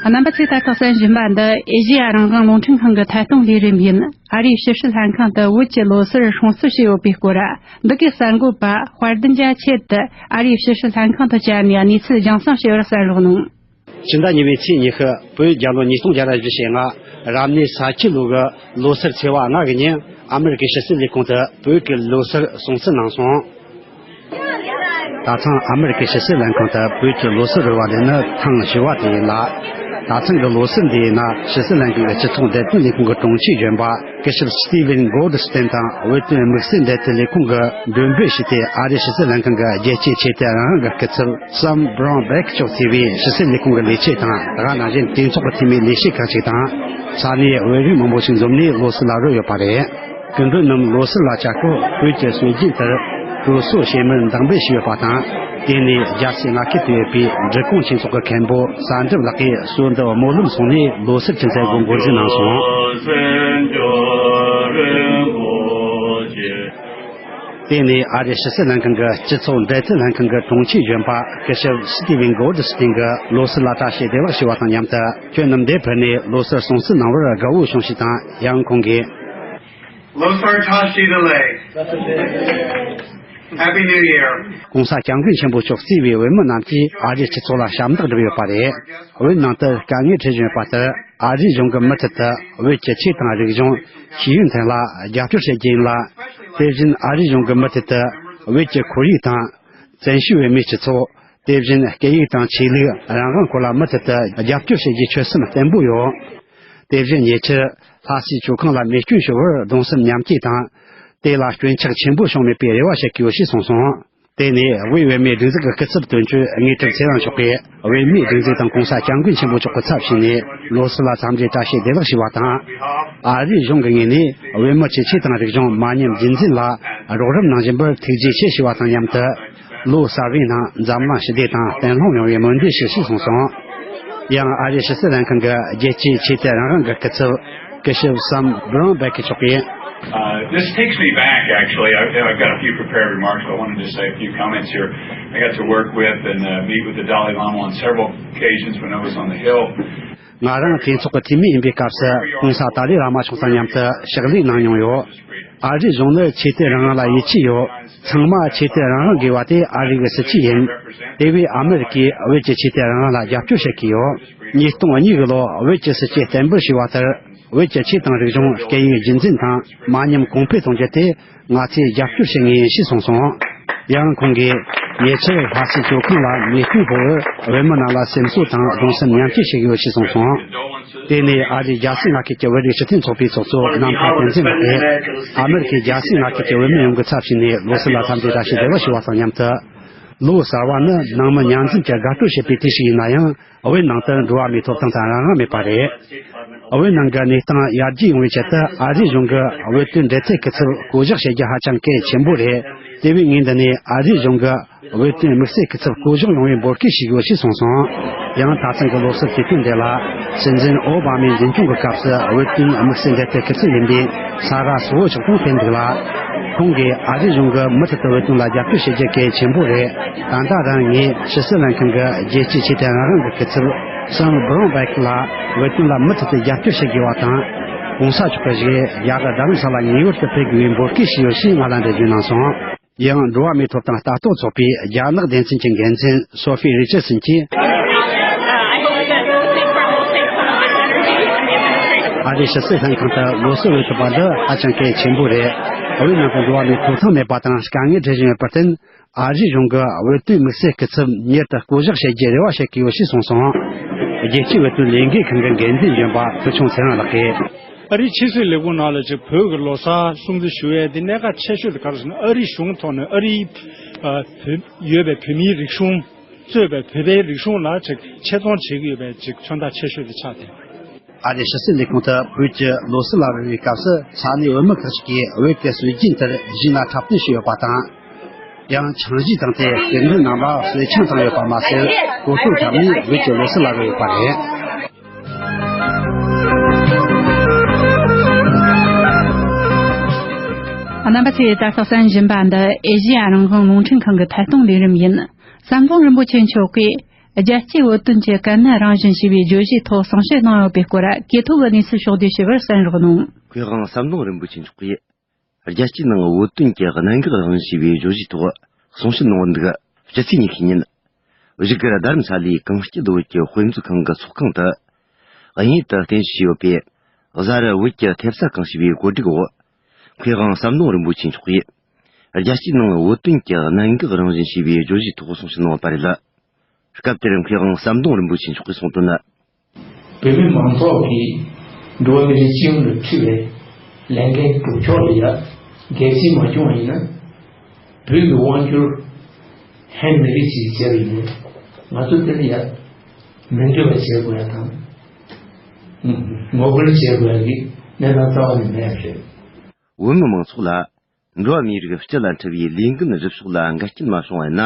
རྣམ་པ་ཚོས་ད་ཐག་གསན་བཞིན་པ་འདི་ཨེ་ཤེ་ཡ་རང་དབང་རླུང་འཕྲིན་ཁང་གི་ཐད་གཏོང་ལས་རིམ་ཡིན། ཨ་རིའི་ཕྱི་སྲིད་ལྷན་ཁང་དུ་བོད་ཀྱི་ལོ་སར་སྲུང་བརྩི་བྱས་ཡོད་པའི་སྐོར། འདི་གའི་གསར་འགོད་པ་དཔལ་ལྡན་རྒྱ་ཆེད་དུ་ཨ་རིའི་ཕྱི་སྲིད་ལྷན་ཁང་དུ་བཅར་ནས་གནས་ཚུལ་རྒྱང་སྲིང་ཞུ་བར་གསན་རོགས་གནང་། ཕྱི་ཟླ་གཉིས་པའི་ཚེས་ཉི་ཤུ། བོད་རྒྱལ་ལོ་ཉིས་སྟོང་བརྒྱ་དང་བཞི་ཞེ་ལྔ། རབ་གནས་ས་ཁྱི་ལོ་གི་ལོ་སར་ཚེས་པ་ལྔ་གི་ཉིན། ཨ་མེ་རི་ཀའི་ཕྱི་སྲིད་ལས་ཁུངས་དུ་བོད་ཀྱི་ལོ་སར་སྲུང་བརྩི་གནང་སོང་། ད་ཐེངས་ཨ་མེ་རི་ཀའི་ཕྱི་སྲིད་ལྷན་ཁང་དུ་བོད་ཀྱི་ལོ་སར་རོལ་བ་དེ་ནི་ཐེངས་བཞི་བ་དེ་ཡིན་ལ། ད་ཐེངས་ཀྱི་ལོ་སར་འདིའི་ནང་ཕྱི་སྲིད་ལྷན་ཁང་གི་སྤྱི་ཚོགས་འབྲེལ་མཐུད་ལས་ཁུངས་ཀྱི་དྲུང་ཆེ་གཞོན་པ་སྐུ་ཞབས་སི་ཏི་ཝན་གོལ་ཌི་སྟེན་དང་། བོད་དོན་དམིགས་བསལ་འབྲེལ་མཐུད་ལས་ཁུངས་ཀྱི་མགྲོན་འབོད་ཞུས་ཏེ། ཨ་རིའི་ཕྱི་སྲིད་ལྷན་ཁང་གི་རྒྱལ་གཅེས་ཆེ་མཐོའི་རང་དབང་གི་སྐུ་ཚབ་སམ་བྷ་རོན་བྷེག་མཆོག་ཟེར་བའི་ཕྱི་སྲིད་ལས་ཁུངས་ཀྱི་ལས་བྱེད་དང་། ད་ག་ནང་བཞིན་གྲོས་ཚོགས་ཀྱི་འཐུས་མིའི་ལས་བྱེད་ཁག་ཅིག་དང་། ས་གནས་བོད་རིགས་མང་པོ་ཞིག་འཛོམས་ནས་ལོ་གསར་ལ་རོལ་ཡོད་པ་རེད། སྐུ་མགྲོན་རྣམས་ལོ་གསར་ལ་བཅར་སྐབས་བོད་ཀྱི་སྲོལ་རྒྱུན་ལྟར་དྲོ་གསོལ་ཞལ་མར་འདང་འབུལ་ཞུས་ཡོད་པ་དང་། དེ་ནས་རྒྱལ་སྲས་མངའ་ཁུལ་དུ་ཡོད་པའི་འབྲི་གུང་ཆོས་ཚོགས་ཀྱི་མཁན་པོ་གསར་འགྲུབ་ལགས་ཀྱིས་སྲོལ་འདི་སྨོན་ལམ་གསུངས་ནས་ལོ་གསར་གྱི་མཛད་སྒོ་འགོ་འཛུགས་གནང་སོང་། དེ་ནས་ཨ་རིའི་ཕྱི་སྲིད་ལྷན་ཁང་གི་སྤྱི་ཚོགས་འབྲེལ་མཐུད་ལྷན་ཁང་གི་དྲུང་ཆེ་གཞོན་པ་སྐུ་ཞབས་སི་ཏི་ཝན་གོ་ཌི་སི་ཏིན་གྱིས་ལོ་གསར་ལ་བཀྲ་ཤིས་བདེ་ལེགས་ཞུ་བ་དང་མཉམ་དུ། ཁྱོན་རྣམས་འདིར་ཕེབས་ནས་ལོ་གསར་སྲུང་བརྩི་གནང་བར་དགའ་བོ་བྱུང་ཞེས་དང་། ཡང་ཁོང་གིས། Losar Tashi Delek. Happy New Year. གོང་ས་སྐྱབས་མགོན་ཆེན་པོ་མཆོག་གཙོས་པའི་བོད་མི་རྣམས་ཀྱིས་ཨ་རིའི་སྤྱི་ཚོགས་ལ་ཞབས་འདེགས་བསྒྲུབས་ཡོད་པ་རེད། བོད་ནང་དུ་དཀའ་ངལ་འཕྲད་བཞིན་ཡོད་པ་ལྟར། ཨ་རིའི་གཞུང་གིས་མུ་མཐུད་དུ་བོད་ཀྱི་ཆོས་དང་རིག་གཞུང་ཤེས་ཡོན་ཐད་ལ་རྒྱབ་སྐྱོར་བྱེད་ཀྱི་ཡིན་ལ། དེ་བཞིན་ཨ་རིའི་གཞུང་གིས་མུ་མཐུད་དུ་བོད་ཀྱི་ཁོར་ཡུག་དང་། བཙན་བྱོལ་བོད་མིའི་སྤྱི་ཚོགས། དེ་བཞིན་སྐད་ཡིག་དང་ཆོས་ལུགས་རང་དབང་སྐོར་ལ་མུ་མཐུད་དུ་རྒྱབ་སྐྱོར་བྱེད་རྒྱུའི་ཆོད་སེམས་བརྟན་པོ་ཡོད། དེ་བཞིན་ཉེ་ཆར་ལྷ་སའི་ཇོ་ཁང་ལ་མེ་སྐྱོན་བྱུང་བར་གདུང་སེམས་མཉམ་སྐྱེད་དང་། དེ་ལ་སྐྱོན་ཆག་ཆེན་པོ་བྱུང་མེད་པའི་རེ་བ་བྱེད་ཀྱི་ཡོད་ཞེས་གསུངས་སོང་། དེ་ནས་དབུས་བོད་མིའི་སྒྲིག་འཛུགས་ཀྱི་སྐུ་ཚབ་དོན་གཅོད་དངོས་གྲུབ་ཚེ་རིང་མཆོག་གིས། བོད་མིའི་སྒྲིག་འཛུགས་དང་གོང་ས་སྐྱབས་མགོན་ཆེན་པོ་མཆོག་གི་ཚབ་བྱས་ནས་ལོ་གསར་ལ་འཚམས་འདྲི་བཀྲ་ཤིས་བདེ་ལེགས་ཞུས་པ་དང་། ཨ་རིའི་གཞུང་གི་ངོས་ནས་བོད་མི་ཆོས་ཆོས་དང་རིག་གཞུང་མ་ཉམས་རྒྱུན་འཛིན་ལ་རོགས་རམ་གནང་བཞིན་པར་ཐུགས་རྗེ་ཆེ་ཞུ་བ་དང་མཉམ་དུ། ལོ་གསར་བའི་ནང་འཛམ་གླིང་ཞི་བདེ་དང་བརྟན་ལྷིང་ཡོང་བའི་སྨོན་འདུན་ཞུ་ཞེས་གསུངས་སོང་། ཡང་ཨ་རིའི་ཕྱི་སྲིད་ལྷན་ཁང་གི་རྒྱལ་སྤྱིའི་ཆོས་དད་རང་དབང་གི་སྐུ་ཚབ་སྐུ་ཞབས་སམ་བྷ་རོན་བྷེག་མཆོག་གིས། Uh, this takes me back, actually. I, I've got a few prepared remarks, but I wanted to say a few comments here. I got to work with and uh, meet with the Dalai Lama on several occasions when I was on the Hill. ང་རང་གྲོས་ཚོགས་ཀྱི་འཐུས་མི་ཡིན་པའི་སྐབས་སུ་གོང་ས་ཏཱ་ལའི་བླ་མ་མཆོག་དང་མཉམ་དུ་ཕྱག་ལས་གནང་མྱོང་ཡོད། ཨ་རིའི་གཞུང་ནི་ཆོས་དད་རང་དབང་ལ་ཡིད་ཆེས་ཡོད། ཚང་མ་ཆོས་དད་རང་དབང་དགོས་པ་དེ་ཨ་རི་གི་སྲིད་ཇུས་ཡིན། དེ་བས་ཨ་མི་རི་ཀས་བོད་ཀྱི་ཆོས་དད་རང་དབང་ལ་རྒྱབ་སྐྱོར་བྱེད་ཀྱི་ཡོད། ཉིས་སྟོང་གཉིས་གི་ལོ་བོད་ཀྱི་སྲིད་ཇུས་བརྟན་པོར་ཞུས་པ་ལྟར། བོད་ཀྱི་ཆོས་དང་རིག་གཞུང་སྐད་ཡིག་རྒྱུན་འཛིན་དང་མ་ཉམས་གོང་འཕེལ་གཏོང་རྒྱུ་དེ་ང་ཚོས་རྒྱབ་སྐྱོར་བྱེད་ངེས་ཡིན་ཞེས་གསུངས་སོང་། ཡང་ཁོང་གིས་ཉེ་ཆར་ལྷ་སའི་ཇོ་ཁང་ལ་མེ་སྐྱོན་ཕོག་པར་བོད་མི་རྣམས་ལ་སེམས་གསོ་དང་གདུང་སེམས་མཉམ་སྐྱེད་ཞུ་གི་ཡོད་ཞེས་གསུངས་སོང་། དེ་ནས་ཨ་རིའི་རྒྱལ་སྲས་མངའ་ཁུལ་གྱི་བོད་རིགས་སྤྱི་མཐུན་ཚོགས་པའི་ཚོགས་གཙོ་རྣམ་ཐར་བསྟན་འཛིན་ལགས་ཀྱིས་ཨ་མི་རི་ཀའི་རྒྱལ་སྲས་མངའ་ཁུལ་གྱི་བོད་མི་ཡོངས་ཀྱི་ཚབ་བྱས་ནས་ལོ་གསར་ལ་འཚམས་འདྲི་བཀྲ་ཤིས་བདེ་ལེགས་ཞུ་བ་དང་མཉམ་དུ། ལོ་གསར་བ་ནི་ནང་མི་མཉམ་འཛོམས་ཀྱི་དགའ་སྤྲོ་བྱེད་པའི་དུས་ཤིག་ཡིན་ན་ཡང་། བོད་ནང་དུ་འགྲོ་བ་མིའི་ཐོབ་ཐང་དང་རང་དབང་མེད་པ་རེད། བོད་ནང་གི་གནས་སྟངས་ཡར་རྒྱས་ཡོང་བའི་ཆེད་དུ་ཨ་རིའི་གཞུང་གིས་བོད་དོན་འབྲེལ་མཐུད་སྐུ་ཚབ་བསྐོ་གཞག་བྱེད་རྒྱུ་ཧ་ཅང་གལ་ཆེན་པོ་རེད། དེ་བས་ངས་འདི་ནས་ཨ་རིའི་གཞུང་གིས་བོད་དོན་དམིགས་བསལ་སྐུ་ཚབ་བསྐོ་གཞག་ཡོང་བའི་འབོད་སྐུལ་ཞུས་ཡོད་ཞེས་གསུངས་སོང་། ཡང་ད་ཐེངས་ཀྱི་ལོ་གསར་དུས་སྟོན་འདི་ལ། སྲིད་འཛིན་ཨོ་བྷ་མའི་འཛིན་སྐྱོང་གི་སྐབས་སུ་བོད་དོན་དམིགས་བསལ་འབྲེལ་མཐུད་སྐུ་ཚབ་ཡིན་པའི་ས་ར་སུ་ཝོ་མཆོག་དང་ཕེབས་འདུག་ལ། ཁོང་གིས་ཨ་རིའི་གཞུང་གིས་མུ་མཐུད་དུ་བོད་དོན་ལ་རྒྱབ་སྐྱོར་བྱེད་རྒྱུ་གལ་ཆེན་པོ་རེད། ད་ལྟ་རང་ངས་ཕྱི་སྲིད་ལྷན་ཁང་གི་རྒྱལ་སྤྱིའི་ཆོས་དད་རང་དབང་གི་སྐུ་ཚབ་སམ་བྷ་རོན་བྷེག་ལ་བོད་དོན་ལ་མུ་མཐུད་དུ་རྒྱབ་སྐྱོར་བྱེད་དགོས་པ་དང་། གོང་ས་མཆོག་གི་བཞུགས་རྒྱ་གར་རྡ་རམ་ས་ལ་ངེས་པར་དུ་ཕེབས་དགོས་པའི་འབོད་སྐུལ་ཞུས་ཡོད་ཞེས་ང་ལ་འགྲེལ་བརྗོད་གནང་སོང་། ཡང་འགྲོ་བ་མིའི་ཐོབ་ཐང་ལྟ་རྟོག་ཚོགས་པའི་རྒྱ་ནག་སྡེ་ཚན་གྱི་འགན་འཛིན་སོ་ཧྥི་རི་ཅར་སན་གྱིས། ཨ་རིའི་ཕྱི་སྲིད་ལྷན་ཁང་དུ་ལོ་གསར་འོས་ཐོབ་པ་འདི་ཧ་ཅང་གལ་ཆེན་པོ་རེད། བོད་ནང་དུ་འགྲོ་བ་མིའི་ཐོབ་ཐང་མེད་པ་དང་དཀའ་ངལ་འཕྲད་བཞིན་ཡོད་པར་བརྟེན། ཨ་རིའི་གཞུང་གིས་བོད་དོན་དམིགས་བསལ་སྐུ་ཚབ་མྱུར་དུ་བསྐོ་གཞག་བྱེད་རྒྱུའི་རེ་བ་བྱེད་ཀྱི་ཡོད་ཞེས་གསུངས་སོང་། རྒྱལ་སྤྱིའི་བོད་དོན་ལས་འགུལ་ཁང་གི་འགན་འཛིན་གཞོན་པ་ཕུལ་བྱུང་ཚེ་རིང་ལགས་ཀྱིས། ཨ་རིའི་ཕྱི་སྲིད་ལས་ཁུངས་ནང་ལ་ཅིག་བོད་ཀྱི་ལོ་གསར་སྲུང་བརྩི་ཞུ་ཡས་འདི་གནད་འགག་ཆེ་ཤོས་དེ་ག་རེ་ཟེར་ན། ཨ་རིའི་གཞུང་ཐོག་ནས་ཨ་རིའི་ཨ་བོད་ཡོད་པའི་བོད་མིའི་རིག་གཞུང་གཙོས་པའི་བོད་པའི་རིག་གཞུང་ལ་ཅིག་ཆེད་རྫོང་བྱེད་ཀྱི་ཡོད་པའི་ཅིག་མཚོན་རྟགས་ཆེ་ཤོས་དེ་ཆགས་ཏེ། ཨ་རིའི་ཕྱི་སྲིད་ལས་ཁུངས་དུ་བོད་ཀྱི་ལོ་གསར་ལ་རོལ་བའི་སྐབས་སུ་ས་གནས་བོད་མི་ཁག་ཅིག་གིས་བོད་ཀྱི་སྲོལ་རྒྱུན་ལྟར་གཞས་སྣ་འཁྲབ་སྟོན་བྱས་ཡོད་པ་དང་། ཡང་ཆང་གཞས་བཏང་སྟེ་སྐུ་མགྲོན་རྣམས་ལ་གསོལ་ཆང་བཏང་ཡོད་པ་མ་ཟད། གོ་ཐོས་འཁྲབ་ནས་བོད་ཀྱི་ལོ་གསར་ལ་རོལ་ཡོད་པ་རེད། རྣམ་པ་ཚོས་ད་ལྟ་གསན་བཞིན་པ་འདི་ཨེ་ཤེ་ཡ་རང་དབང་རླུང་འཕྲིན་ཁང་གི་ཐད་གཏོང་ལས་རིམ་ཡིན། ཟམ་གདོང་རིན་པོ་ཆེ་མཆོག་གིས་རྒྱལ་སྤྱིའི་བོད་དོན་གྱི་གན་ནན་རང་བཞིན་ཞེས་པའི་བརྗོད་གཞིའི་ཐོག་གསུང་བཤད་གནང་ཡོད་པའི་སྐོར་གྱེ་ཐོ་གི་གནས་ཚུལ་ཕྱོགས་བསྡུས་ཞུ་བར་གསན་རོགས་གནང་། མཁས་དབང་ཟམ་གདོང་རིན་པོ་ཆེ་མཆོག་གིས། རྒྱལ་སྤྱིའི་ནང་བོད་དོན་གྱི་གནད་འགག་རང་བཞིན་ཞེས་པའི་བརྗོད་གཞིའི་ཐོག་གསུང་བཤད་གནང་འདུག་སྤྱི་ཚེས་ཉི་ཤུ་ཉིན། བཞུགས་སྒར་རྡ་རམ་ས་ལའི་གངས་སྐྱིད་བོད་ཀྱི་དཔེ་མཛོད་ཁང་གི་ཚོགས་ཁང་དུ། དབྱིན་ཡུལ་དུ་རྟེན་གཞི་ཡོད་པའི་གཟའ་རི་བོད་ཀྱི་ཐེབས་རྩ་ཁང་ཞེས་པའི་གོ་སྒྲིག་འོག་མཁས་དབང་ཟམ་གདོང་རིན་པོ་ཆེ་མཆོག་གིས། རྒྱལ་སྤྱིའི་ནང་བོད་དོན་གྱི་གནད་འགག་རང་བཞིན་ཞེས་པའི་བརྗོད་གཞིའི་ཐོག་གསུང་བཤད་གནང་བ་རེད། སྐབས་དེར་མཁས་དབང་ཟམ་གདོང་རིན་པོ་ཆེ་མཆོག་གིས་གསུངས་དོན། བོད་མི་མང་ཚོགས་ཀྱིས་འགྲོ་བ་མི་རིགས་སྤྱི་ཡོངས་ལ་འཁྲི་བའི་ལས་འགན་སྒྲུབ་ཕྱོགས་ལ་ཡ་འགན་འཛིན་མ་བྱུང་བ་ཡིན་ན། བོད་ཀྱི་དབང་སྒྱུར་ཧན་མི་རིགས་ཀྱིས་བྱས་པ་ཡིན་ན། ང་ཚོ་དེ་ལ་ཡ་མི་འདོད་པ་བྱེད་དགོས་ཡ་དང་། ངོ་རྒོལ་བྱེད་དགོས་ཀྱི་གནས་སྟངས་རྩ་བ་ནས་མེད་པ་རེད། བོད་མི་མང་ཚོགས་ལ་འགྲོ་བ་མིའི་རིགས་སྤྱི་ལ་འཁྲི་བའི་ལས་འགན་སྒྲུབ་ཕྱོགས་ལ་འགལ་རྐྱེན་མ་བྱུང་བ་ཡིན་ན།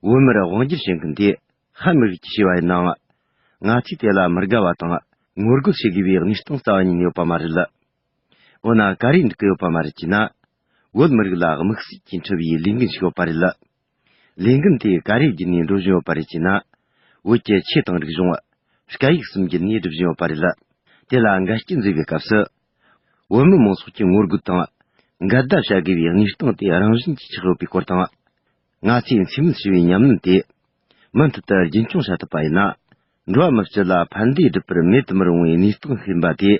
བོད་མིར་དབང་སྒྱུར་བྱེད་མཁན་དེ་ཧ་མི་གིས་བྱས་པ་ཡིན་ནའང་། ང་ཚོས་དེ་ལ་མི་དགའ་བ་དང་ངོ་རྒོལ་བྱེད་དགོས་པའི་གནས་སྟངས་རྩ་བ་ཉིད་ནས་ཡོད་པ་མ་རེད། འོ་ན་ག་རེ་འགྲིག་གི་ཡོད་པ་མ་རེད་ཅེ་ན། བོད་མི་རིགས་ལ་དམིགས་བསལ་གྱིས་འཁྲི་བའི་ལས་འགན་ཞིག་ཡོད་པ་རེད། ལས་འགན་དེ་ག་རེ་བརྒྱུད་ནས་འགྲོ་བཞིན་ཡོད་པ་རེད་ཅེ་ན། བོད་ཀྱི་ཆོས་དང་རིག་གཞུང་། སྐད་ཡིག་གསུམ་བརྒྱུད་ནས་སྒྲུབ་བཞིན་ཡོད་པ་རེད། དེ་ལ་འགལ་རྐྱེན་བཟོས་པའི་སྐབས་སུ། བོད་མི་མང་ཚོགས་ཀྱི་ངོ་རྒོལ་དང་། འགལ་ཟླ་བྱ་དགོས་པའི་གནས་སྟངས་དེ་རང་བཞིན་གྱིས་ཆགས་ཡོད་པའི་སྐོར་དང་། ང་ཚོས་འཚེ་མེད་ཞི་བའི་ཉམས་ལེན་དེ། མུ་མཐུད་དུ་རྒྱུན་འཁྱོངས་བྱ་ཐུབ་པ་ཡིན་ན། འགྲོ་བ་མི་སྤྱི་ལ་ཕན་བདེ་སྒྲུབ་པར་མེད་དུ་མི་རུང་བའི་གནས་སྟངས་ཤིག་ཡིན་པ་དེ།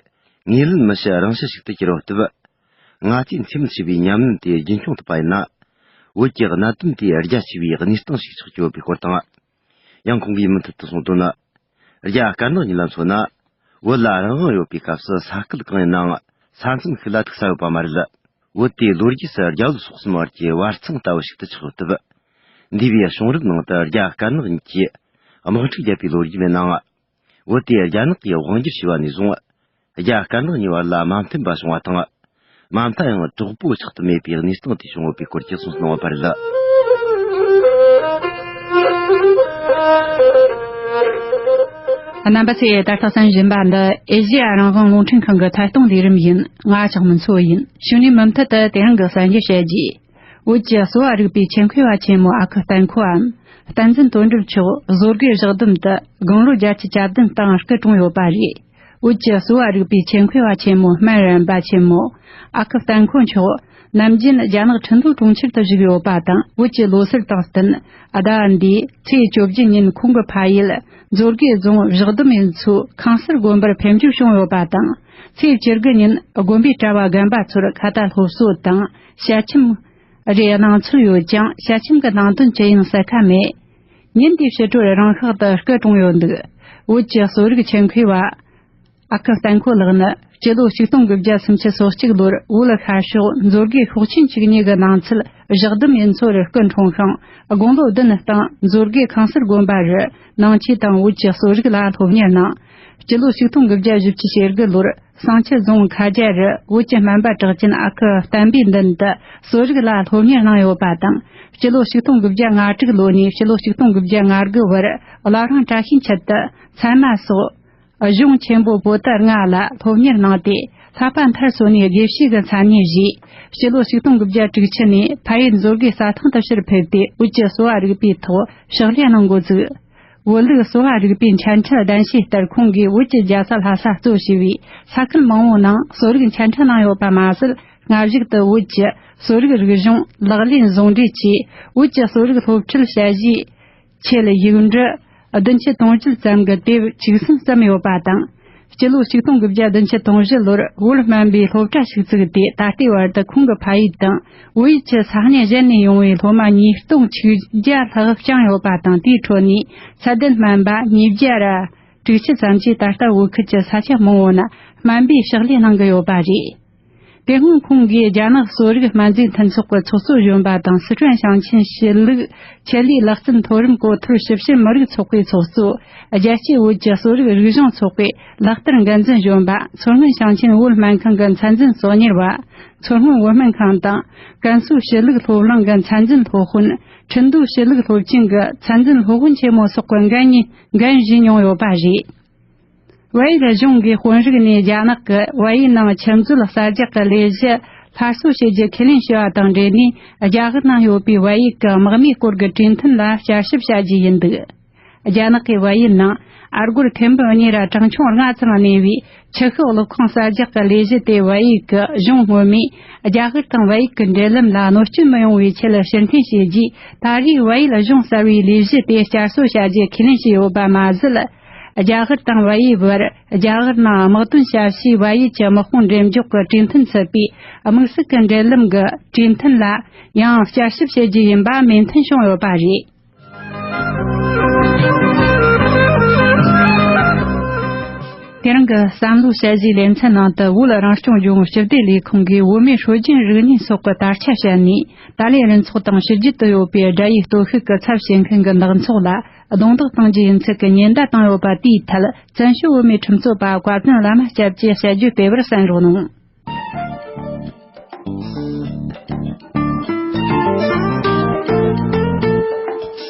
ངོས་ལེན་མི་བྱེད་རང་བྱེད་ཞིག་ཏུ་གྱུར་ཡོད་སྟབས། ང་ཚོས་འཚེ་མེད་ཞི་བའི་ཉམས་ལེན་དེ་རྒྱུན་འཁྱོངས་ཐུབ་པ་ཡིན་ན། བོད་ཀྱི་གནད་དོན་དེ་རྒྱ་ཆེ་བའི་གནས་སྟངས་ཤིག་ཆགས་ཀྱི་ཡོད་པའི་སྐོར་དང་། ཡང་ཁོང་གིས་མུ་མཐུད་དུ་གསུངས་དོན། རྒྱ་དཀར་ནག་གཉིས་ལ་མཚོན་ན། བོད་ལ་རང་དབང་ཡོད་པའི་སྐབས་སུ་ས་ཁུལ་གང་ཡིན་ནའང་ས་མཚམས་ཤིག་ལ་ཐུག་ས་ཡོད་པ་མ་རེད། བོད་དེ་ལོ་རྒྱུས་སུ་རྒྱ་བོད་སོག་གསུམ་བར་གྱི་བར་མཚམས་ལྟ་བུ་ཞིག་ཏུ་ཆགས་ཡོད་སྟབས། འདས་པའི་བྱུང་རབས་ནང་དུ་རྒྱ་དཀར་ནག་གཉིས་ཀྱིས་དམག་འཁྲུག་བརྒྱབ་པའི་ལོ་རྒྱུས་མེད་ནའང་། བོད་དེ་རྒྱ་ནག་གིས་དབང་སྒྱུར་བྱས་པ་ནས་བཟུང་། རྒྱ་དཀར་ནག་གཉིས་བར་ལ་མ་མཐུན་པ་བྱུང་བ་དང་། མ་མཐའ་ཡང་གྲོགས་པོ་ཆགས་ཏུ་མེད་པའི་གནས་སྟངས་དེ་བྱུང་ཡོད་པའི་སྐོར་གྱི་གསུངས་གནང་བ་རེད། རྣམ་པ་ཚོས་ད་ལྟ་གསན་བཞིན་པ་འདི་ཨེ་ཤེ་ཡ་རང་དབང་རླུང་འཕྲིན་ཁང་གི་ཐད་གཏོང་ལས་རིམ་ཡིན། ང་ལྕགས་མོ་མཚོ་ཡིན། གཞུག་ནས་མུ་མཐུད་དུ་དེ་རིང་གི་གསར་འགྱུར་བཤད་རྒྱུ། བོད་ཀྱི་གསོ་བ་རིག་པའི་ཆེད་མཁས་པ་ཆེན་མོ་ཨ་ཁུ་བསྟན་ཁོའམ་བསྟན་འཛིན་དོན་གྲུབ་མཆོག་བཟོ་དགའི་གཞི་བསྡོམས་དུ་དགུང་ལོ་བརྒྱད་ཅུ་གྱ་བདུན་སྟེང་སྐུ་གྲོངས་ཡོད་པ་རེད། བོད་ཀྱི་གསོ་བ་རིག་པའི་ཆེད་མཁས་པ་ཆེན་མོ་སྨན་རམས་པ་ཆེན་མོ་ཨ་ཁུ་བསྟན་ཁོ་མཆོག་ནམ་རྒྱུན་རྒྱ་ནག་ཁྲིན་ཏུའུ་གྲོང་ཁྱེར་དུ་བཞུགས་ཡོད་པ་དང་། བོད་ཀྱི་ལོ་སར་དང་བསྟུན་ཟླ་བ་འདིའི་ཚེས་བཅོ་བརྒྱད་ཉིན་ཁོང་གི་ཕ་ཡུལ་མཛོད་དགེ་རྫོང་བཞག་སྡོམ་ཡུལ་ཚོའི་ཁང་གསར་དགོན་པར་ཕེབས་འབྱོར་བྱུང་ཡོད་པ་དང་། ཚེས་བཅུ་དགུ་ཉིན་དགོན་པའི་གྲྭ་བ་རྒན་པ་ཚོར་ཁ་ཏ་སློབ་གསོ་དང་ཞལ་ཆེམས་རེ་གནང་ཚུལ་ཡོད་ཀྱང་། ཞལ་ཆེམས་ཀྱི་ནང་དོན་ཅི་ཡིན་གསལ་ཁ་མེད། ཉིན་དེའི་ཕྱི་དྲོར་རང་ཤག་ཏུ་སྐུ་གྲོངས་ཡོད་འདུག་བོད་ཀྱི་གསོ་རིག་ཆེད་མཁས་པ་ཨ་ཁུ་བསྟན་ཁོ་ལགས་ནི་སྤྱི་ལོ་ཆིག་སྟོང་དགུ་བརྒྱ་སུམ་ཅུ་སོ་གཅིག་ལོར་བོད་ཤར་ཕྱོགས་མཛོད་དགེ་ཤོག་ཆེན་བཅུ་གཉིས་ཀྱི་ནང་ཚུད་བཞག་སྡོམ་ཡུལ་ཚོར་སྐུ་འཁྲུངས་ཤིང་། དགུང་ལོ་བདུན་སྟེང་མཛོད་དགེ་ཁང་གསར་དགོན་པ་རུ་ནང་ཆོས་དང་བོད་ཀྱི་གསོ་རིག་ལ་སློབ་གཉེར་གནང་། སྤྱི་ལོ་ཆིག་སྟོང་དགུ་བརྒྱ་བཞི་བཅུ་ཞེ་དགུ་ལོར་བསང་ཆུ་རྫོང་མཁར་རྒྱ་རུ་བོད་ཀྱི་སྨན་པ་གྲགས་ཅན་ཨ་ཁུ་བསྟན་པའི་མདུན་དུ་གསོ་རིག་ལ་སློབ་གཉེར་གནང་ཡོད་པ་དང་། སྤྱི་ལོ་ཆིག་སྟོང་དགུ་བརྒྱ་ང་དྲུག་ལོ་ནས་སྤྱི་ལོ་ཆིག་སྟོང་དགུ་བརྒྱ་ང་དགུ་བར་བླ་བྲང་བཀྲ་ཤིས་འཁྱིལ་དུ་ཚད་མ་སོགས་གཞུང་ཆེན་པོ་པོ་ཏི་ལྔ་ལ་སློབ་གཉེར་གནང་སྟེ། ལྷག་པ་མཐར་སོན་ནས་དགེ་བཤེས་ཀྱི་མཚན་གནས་བཞེས། སྤྱི་ལོ་ཆིག་སྟོང་དགུ་བརྒྱ་དྲུག་ཅུ་ནས་ཕ་ཡུལ་མཛོད་དགེ་རྩྭ་ཐང་དུ་ཕྱིར་ཕེབས་ཏེ། བོད་ཀྱི་གསོ་བ་རིག་པའི་ཐོག་ཕྱག་ལས་གནང་འགོ་བཙུགས། བོད་ལུགས་གསོ་བ་རིག་པའི་འཆད་ཁྲིད་གདན་ཞུའི་ལྟར། ཁོང་གིས་བོད་ཀྱི་རྒྱལ་ས་ལྷ་ས་གཙོ་བྱས་པའི་ས་ཁུལ་མང་བོའི་ནང་གསོ་རིག་འཆད་ཁྲིད་གནང་ཡོད་པ་མ་ཟད། སྔ་གཞུག་ཏུ་བོད་ཀྱི་གསོ་རིག་རིག་གཞུང་ལག་ལེན་ཟུང་འབྲེལ་གྱིས་བོད་ཀྱི་གསོ་རིག་སློབ་ཁྲིད་དཔྱད་གཞིའི་ཆེད་ཡིག་འབྲུ་བདུན་ཅུ་དོན་བརྒྱད་ཙམ་གྱི་དེབ་བཅུ་གསུམ་བརྩམས་ཡོད་པ་དང་། སྤྱི་ལོ་ཆིག་སྟོང་དགུ་བརྒྱ་བདུན་ཅུ་དོན་བཞི་ལོར་བོད་སྨན་པའི་སློབ་གྲྭ་ཞིག་བཙུགས་ཏེ། ད་ལྟའི་བར་དུ་ཁོང་གི་ཕ་ཡུལ་དང་བོད་ཡུལ་གྱི་ས་གནས་གཞན་ནས་ཡོང་བའི་སློབ་མ་ཉིས་སྟོང་ཆིག་བརྒྱ་ལྷག་བསྐྱངས་ཡོད་པ་དང་། དེའི་ཁྲོད་ནས་ཚད་ལྡན་སྨན་པ་ཉིས་བརྒྱ་ར་དྲུག་ཅུ་ཙམ་གྱིས་ད་ལྟ་བོད་ཁུལ་གྱི་ས་ཆ་མང་བོ་ན་སྨན་པའི་ཕྱག་ལས་གནང་གི་ཡོད་པ་རེད། དེ་སྔོན་ཁོང་གིས་རྒྱ་ནག་གསོ་རིག་སྨན་རྫས་མཐུན་ཚོགས་ཀྱི་ཚོགས་གཙོ་གཞོན་པ་དང་། སི་ཁྲོན་ཞིང་ཆེན་ཞི་ལུགས་ཆེད་ལས་ལག་རྩལ་མཐོ་རིམ་གོ་ཐོར་ཞིབ་བཤེར་མི་རིགས་ཚོགས་པའི་ཚོགས་གཙོ། རྒྱལ་སྤྱིའི་བོད་ཀྱི་གསོ་རིག་རིག་གཞུང་ཚོགས་པའི་ལག་བསྟར་འགན་འཛིན་གཞོན་པ། མཚོ་སྔོན་ཞིང་ཆེན་བོད་སྨན་ཁང་གི་མཚན་འཛིན་གཙོ་གཉེར་བ། མཚོ་སྔོན་བོད་སྨན་ཁང་དང་ཀན་སུའུ་ཞི་ལུགས་སློབ་གླིང་གི་མཚན་འཛིན་སློབ་དཔོན། ཁྲིན་ཏུའུ་ཞི་ལུགས་སློབ་ཆེན་གྱི་མཚན་འཛིན་སློབ་དཔོན་ཆེན་མོ་སོགས་ཀྱི་འགན་གཉིས་འགན་བཞེས་མྱོང་ཡོད་པ་རེད། བལ་ཡུལ་གཞུང་གིས་དཔོན་རིགས་ནས་རྒྱ་ནག་གིས་བལ་ཡུལ་ནང་ཆུ་མཛོད་གསར་རྒྱག་གི་ལས་གཞི་སླར་གསོ་བྱེད་རྒྱུ་ཁས་ལེན་བྱས་པ་དང་འབྲེལ་ནས། རྒྱ་གར་ནང་ཡོད་པའི་བལ་ཡུལ་གྱི་དམག་མིའི་སྐོར་གྱི་གྲོས་མཐུན་ལ་བསྐྱར་ཞིབ་བྱ་རྒྱུ་ཡིན་འདུག་རྒྱ་ནག་གིས་བལ་ཡུལ་ནང་ཨ་སྒོར་ཐེར་འབུམ་གཉིས་ར་གྲངས་ཆུང་ལྔ་ཙམ་གནས་པའི་ཆུ་ཤུགས་གློག་ཁང་གསར་རྒྱག་གི་ལས་གཞི་དེ། བལ་ཡུལ་གྱི་གཞུང་སྔོན་མས་རྒྱ་གར་དང་བལ་ཡུལ་གྱི་འབྲེལ་ལམ་ལ་གནོད་སྐྱོན་མི་ཡོང་བའི་ཆེད་ཕྱིར་འཐེན་བྱས་རྗེས། ད་རེས་བལ་ཡུལ་གཞུང་གསར་བའི་ལས་གཞི་དེ་བསྐྱར་གསོ་བྱ་རྒྱུ་ཁས་ལེན་བྱས་ཡོད་པ་མ་ཟད། རྒྱ་གར་དང་བལ་ཡུལ་བར་རྒྱ་གར་ནང་དམག་དོན་བྱ་བྱེད་བལ་ཡུལ་གྱི་དམག་དཔུང་འགྲེམས་འཇོག་གི་གྲོས་མཐུན་ཚུད་པའི་དམིགས་བསལ་གྱི་འབྲེལ་ལམ་གྱི་གྲོས་མཐུན་ལ་ཡང་བསྐྱར་ཞིབ་བྱེད་རྒྱུ་ཡིན་པ་མོས་མཐུན་བྱུང་ཡོད་པ་རེད། དེ་རིང་གི་བསམ་བློའི་དཔྱད་གཞིའི་ལེ་ཚན་ནང་དུ། བོད་རང་སྐྱོང་ལྗོངས་སྤྱི་བདེ་ལས་ཁུངས་ཀྱིས་བོད་མིའི་སྲོལ་རྒྱུན་རིག་གནས་སོགས་ཀྱི་དར་ཆ་བཤད་ནས། ཏཱ་ལའི་རུ་ཚོགས་དང་ཕྱི་རྒྱལ་དུ་ཡོད་པའི་དགྲ་ཡའི་སྟོབས་ཤུགས་ཀྱི་ཚབ་བྱེད་མཁན་གྱི་འདག་ཚོགས་ལ་རྡུང་རྡེག་གཏོང་རྒྱུའི་ཡིན་ཚུལ་གྱི་ཉེན་བརྡ་བཏང་ཡོད་པ་དེའི་ཐད། བཙན་བྱོལ་བོད་མིའི་ཁྲིམས་རྩོད་པ་བཀའ་བཙུན་བླ་མ་སྐྱབས་ཀྱིས་དཔྱད་བརྗོད་སྤེལ་བར་གསན་རོགས་གནང་།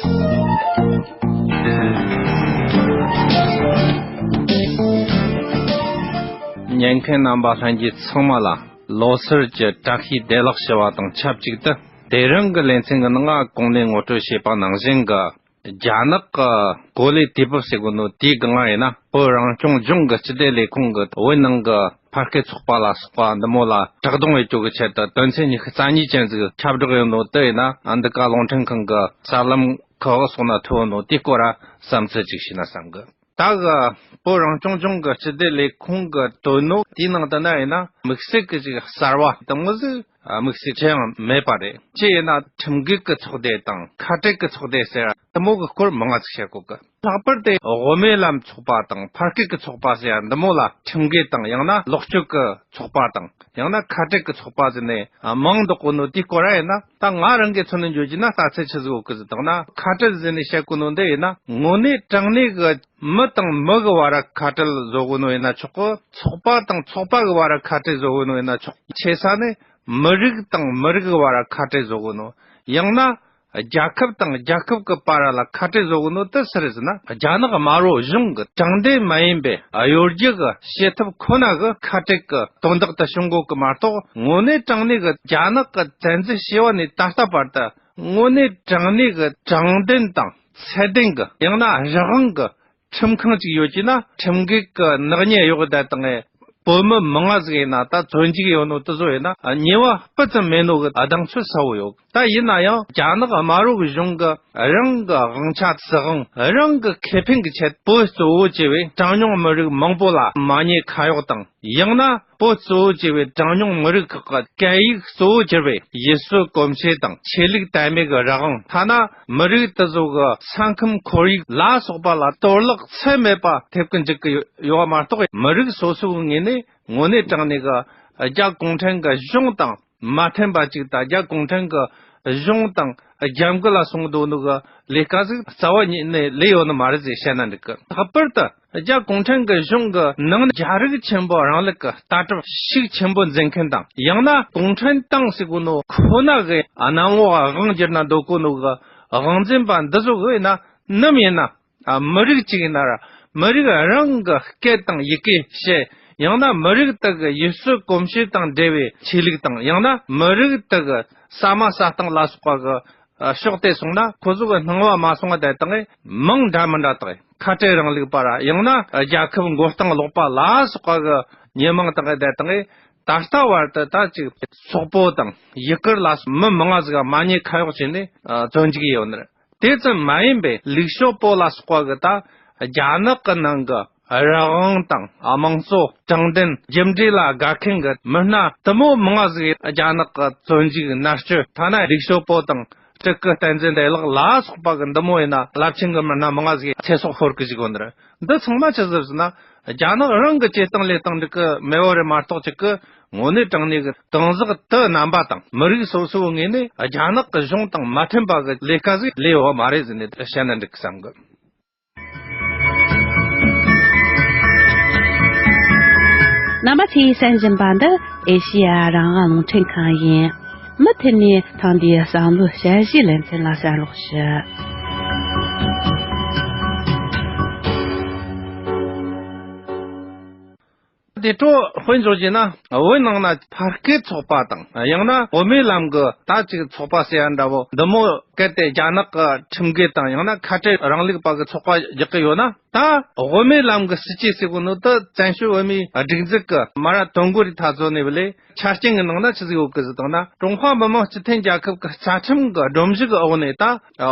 ཉན་མཁན་རྣམ་པ་ལྷན་རྒྱས་ཚང་མ་ལ་ལོ་སར་གྱི་བཀྲ་ཤིས་བདེ་ལེགས་ཞུ་བ་དང་ཆབས་ཅིག་ཏུ། དེ་རིང་གི་ལེ་ཚན་གྱི་ནང་ང་གོང་ནས་ངོ་སྤྲོད་བྱས་པ་ནང་བཞིན་གྱི། རྒྱ་ནག་གི་གོ་ལའི་དུས་བབ་ཟེར་གོ་ནོ་དེའི་སྒང་ཡིན་ན། བོད་རང་སྐྱོང་ལྗོངས་ཀྱི་སྤྱི་བདེ་ལས་ཁུངས་ཀྱིས་བོད་ནང་གི་ཕ་སྐད་ཚོགས་པ་ལ་སོགས་པ་འདི་མོ་ལ་བཀག་སྡོམ་བྱེད་རྒྱུ་གི་ཆེད་དུ་དོན་ཚན་ཉི་ཤུ་རྩ་གཉིས་ཅན་ཟིག་ཁྱབ་བསྒྲགས་ཡོད་ནོ་དེ་ཡིན་ན། འདི་ག་རླུང་འཕྲིན་ཁང་གི་གསར་ལམ་ཁག་སོགས་ན་ཐོན་ནོ་དེའི་སྐོར་ལ་བསམ་ཚུལ་ཅིག་ཞུས་ན་བསམ་གི། ད་གི་བོད་རང་སྐྱོང་ལྗོངས་ཀྱི་སྤྱི་བདེ་ལས་ཁུངས་ཀྱིས་བཏོན་ནོ་དེའི་ནང་དུ་ན་ཡིན་ན། དམིགས་བསལ་གྱི་ཅིག་གསར་བ་དེ་མོ་ཟིག་དམིགས་བསལ་ཅི་ཡང་མེད་པ་རེད། ཅི་ཡིན་ན་ཁྲིམས་འགལ་གྱི་ཚོགས་སྡེ་དང་ཁ་བྲལ་གྱི་ཚོགས་སྡེ་ཟེར་དེ་མོ་གི་སྐོར་མང་ང་ཟིག་བཤད་གོ་གི། ལྷག་པར་དུ་དབུ་མའི་ལམ་ཚོགས་པ་དང་ཕ་སྐད་ཀྱི་ཚོགས་པ་ཟེར་ཡ་འདི་མོ་ལ་ཁྲིམས་འགལ་དང་། ཡང་ན་ལོག་སྤྱོད་ཀྱི་ཚོགས་པ་དང་། ཡང་ན་ཁ་བྲལ་གྱི་ཚོགས་པ་ཟེར་ནས་མང་འདུག་གོ་ནོ་དེའི་སྐོར་ཡིན་ན། ད་ང་རང་གི་མཚོན་ནས་འཇོག་རྒྱུ་ན་ལྟ་ཚུལ་ཆི་ཟིག་ཡོད་གི་ཟེར་དང་ན། ཁ་བྲལ་ཟེར་ནས་བཤད་གོ་ནོ་འདི་ཡིན་ན། དངོས་གནས་དྲང་གནས་གི་མི་དང་མི་གི་བར་ཁ་བྲལ་བཟོ་གོ་ནོ་ཡིན་ན་ཆོག་གི། ཚོགས་པ་དང་ཚོགས་པ་གི་བར་ཁ་བྲལ་བཟོ་གོ་ནོ་ཡིན་ན་ཆོག། ཆེ་ས་ནས་མི་རིགས་དང་མི་རིགས་གི་བར་ཁ་བྲལ་བཟོ་གོ་ནོ། ཡང་ན་རྒྱལ་ཁབ་དང་རྒྱལ་ཁབ་ཀྱི་བར་ལ་ཁ་བྲལ་བཟོ་གོ་ནོ་དེ་སུ་རེད་ཟེར་ན། རྒྱ་ནག་དམར་པོ་གཞུང་གི་དྲང་བདེན་མ་ཡིན་པའི་གཡོ་སྒྱུ་གི་བྱེད་ཐབས་ཁོ་ན་གི་ཁ་བྲལ་གི་དོན་དག་དེ་བྱུང་གོ་གི་མ་གཏོགས། དངོས་གནས་དྲང་གནས་གི་རྒྱ་ནག་གི་བཙན་འཛུལ་བྱས་པ་ནས་ད་ལྟ་བར་དུ། དངོས་གནས་དྲང་གནས་གི་དྲང་བདེན་དང་ཚད་ལྡན་གི། ཡང་ན་རང་དབང་གི་ཁྲིམས་ཁང་ཅིག་ཡོད་ཀྱི་ན། ཁྲིམས་འགལ་གྱི་ནག་ཉེས་གཡོག་བསྡད་བཏང་ངས། བོད་མི་མང་ང་ཟིག་ཡིན་ན་ད་བཙོན་འཇུག་ཡོད་ནོ་དེ་ཚོ་ཡིན་ན། ཉེས་པ་སྤུ་ཙམ་མེད་ནོ་གི་གདེང་ཚོད་གསལ་བོ་ཡོད། ད་ཡིན་ན་ཡང་རྒྱ་ནག་དམར་པོ་གི་གཞུང་གི་རང་གི་དབང་ཆ་སྲིད་དབང་། རང་གི་ཁེ་ཕན་གི་ཆེད། བོད་གཙོ་བོ་བྱས་པའི་གྲངས་ཉུང་མི་རིགས་མང་པོ་ལ་མ་ཉེས་ཁ་གཡོག་དང་། ཡང་ན་བོད་གཙོ་བོ་བྱས་པའི་གྲངས་ཉུང་མི་རིགས་ཁག་གི་སྐད་ཡིག་གཙོ་བོ་གྱུར་པའི་ཡུལ་སྲོལ་གོམས་གཤིས་དང་ཆོས་ལུགས་དད་མོས་ཀྱི་རང་དབང་། ཐ་ན་མི་རིགས་དེ་ཚོ་གི་ས་ཁམས་ཁོར་ཡུག་ལ་སོགས་པ་ལ་གཏོར་བརླག་ཚད་མེད་པ་ཐེབས་ཀྱི་འཇུག་གི་ཡོད་པ་མ་གཏོགས། མི་རིགས་སོ་སོའི་ངོས་ནས་དངོས་གནས་དྲང་གནས་ཀྱི་རྒྱ་གུང་ཁྲན་གྱི་གཞུང་དང་མ་མཐུན་པ་ཅིག་དང་། རྒྱ་གུང་ཁྲན་གྱི་གཞུང་དང་རྒྱབ་འགལ་ལ་སོང་འདུག་ནོ་གི་ལས་ཀ་ཟིག་རྩ་བ་ཉིད་ནས་ལས་ཡོད་ནི་མ་རེད་ཟེར་བཤད་ན་འགྲིག་གི། ལྷག་པར་དུ་རྒྱ་གུང་ཁྲན་གྱི་གཞུང་གི་ནང་ནས་རྒྱ་རིགས་ཆེན་པོ་རིང་ལུགས་ཀྱི་ལྟ་གྲུབ་ཤུགས་ཆེན་པོ་འཛིན་མཁན་དང་། ཡང་ན་གུང་ཁྲན་ཏང་ཟེར་གོ་ནོ་ཁོ་ན་གི་གནམ་འོག་དབང་བསྒྱུར་ན་འདོད་གོ་ནོ་གི་དབང་འཛིན་པ་འདི་ཚོ་གི་ཡིན་ན། ནམ་ཡིན་ན་མི་རིགས་གཅིག་ཡིན་ན་ར། མི་རིགས་རང་གི་སྐད་དང་ཡི་གེ་བཤད། ཡང་ན་མི་རིགས་དག་གི་ཡུལ་སྲོལ་གོམས་གཤིས་དང་འབྲེལ་བའི་ཆོས་ལུགས་དང་། ཡང་ན་མི་རིགས་དག་གི་ཟ་མ་ཟ་སྟངས་ལ་སོགས་པ་གི་ཕྱོགས་དེ་སོང་ན། ཁོ་ཚོ་གི་སྣང་བ་མ་སོང་བ་བསྡད་བཏང་ངས་མིང་འདྲ་མི་འདྲ་བཏགས། ཁ་བྲལ་རིང་ལུགས་པ་ར། ཡང་ན་རྒྱལ་ཁབ་མགོ་རྟིང་སློག་པ་ལ་སོགས་པ་གི་མྱི་མིང་བཏགས་བསྡད་བཏང་ངས། ད་ལྟ་བར་དུ་ད་ཅིག་སོག་པོ་དང་ཡུ་གུར་ལ་སོགས་མི་མང་ང་ཟིག་མ་ཉེས་ཁ་གཡོག་བྱས་ནས་བཙོན་འཇུག་ཡོད་ནི་རེད། དེ་ཙམ་མ་ཡིན་པའི་ལིག་ཞོ་པོ་ལ་སོགས་པ་གི་ད་རྒྱ་ནག་གི་ནང་གི་རང་དབང་དང་དམངས་གཙོ། དྲང་བདེན། རྒྱུ་འབྲས་ལ་དགའ་མཁན་གི་མི་སྣ་དེ་མོ་མང་ང་ཟིག་རྒྱ་ནག་གི་བཙོན་འཇུག་མནར་གཅོད། ཐ་ན་ལིག་ཞོ་པོ་དང་སྤྲུལ་སྐུ་བསྟན་འཛིན་བདེ་ལེགས་ལ་སོགས་པ་གི་འདི་མོ་ཡིན་ན་རླབས་ཆེན་གི་མི་སྣ་མང་ང་ཟིག་ཚེ་སྲོག་ཤོར་གི་བཞུགས་ཡོད་ནི་རེད། འདི་ཚང་མ་ཆི་ཟིག་ཟེར་ན། རྒྱ་ནག་རང་གི་བྱེད་སྟངས་ལས་སྟངས་འགྲིག་གི་མེད་པ་རེད་མ་གཏོགས། ཅིག་གི་དངོས་གནས་དྲང་གནས་གི་གང་ཟག་དེ་རྣམ་པ་དང་མི་རིགས་སོ་སོའི་ངོས་ནས་རྒྱ་ནག་གི་གཞུང་དང་མ་མཐུན་པ་གི་ལས་ཀ་ཟིག་ལས་ཡོད་མ་རེད་ཟེར་ནས་བཤད་ན་འགྲིག་གི་བསམ་གི། རྣམ་པ་ཚོས་གསན་བཞིན་པ་འདི་ཨེ་ཤེ་ཡ་རང་དབང་རླུང་འཕྲིན་ཁང་ཡིན། མུ་མཐུད་ནས་ཐེངས་འདིའི་བསམ་བློའི་དཔྱད་གཞིའི་ལེ་ཚན་ལ་གསན་རོགས་ཞུ། དེ་འཕྲོ་དཔེ་འཇོག་བྱས་ན། བོད་ནང་ན་ཕ་སྐད་ཚོགས་པ་དང་། ཡང་ན་དབུ་མའི་ལམ་གྱི་ད་ཅིག་ཚོགས་པ་ཟེར་ཡ་འདྲ་བོ་འདི་མོ། གལ་ཏེ་རྒྱ་ནག་གི་ཁྲིམས་འགལ་དང་ཡང་ན་ཁ་བྲལ་རིང་ལུགས་པ་གི་ཚོགས་པ་རྒྱག་གི་ཡོད་ན། ད་དབུ་མའི་ལམ་གྱི་སྲིད་བྱུས་ཟེར་གོ་ནོ་དེ་བཙན་བྱོལ་བོད་མིའི་སྒྲིག་འཛུགས་ཀྱི་མ་ར་དོན་གོ་རི་ཐ་ཚོ་ནས་བ་ལས་ཆ་རྐྱེན་གྱི་ནང་ན་ཆི་ཟིག་ཡོད་གི་ཟེར་དང་ན། ཀྲུང་ཧྭ་མི་དམངས་སྤྱི་མཐུན་རྒྱལ་ཁབ་ཀྱི་རྩ་ཁྲིམས་ཀྱི་སྒྲོམ་གཞི་གི་འོག་ནས་ད་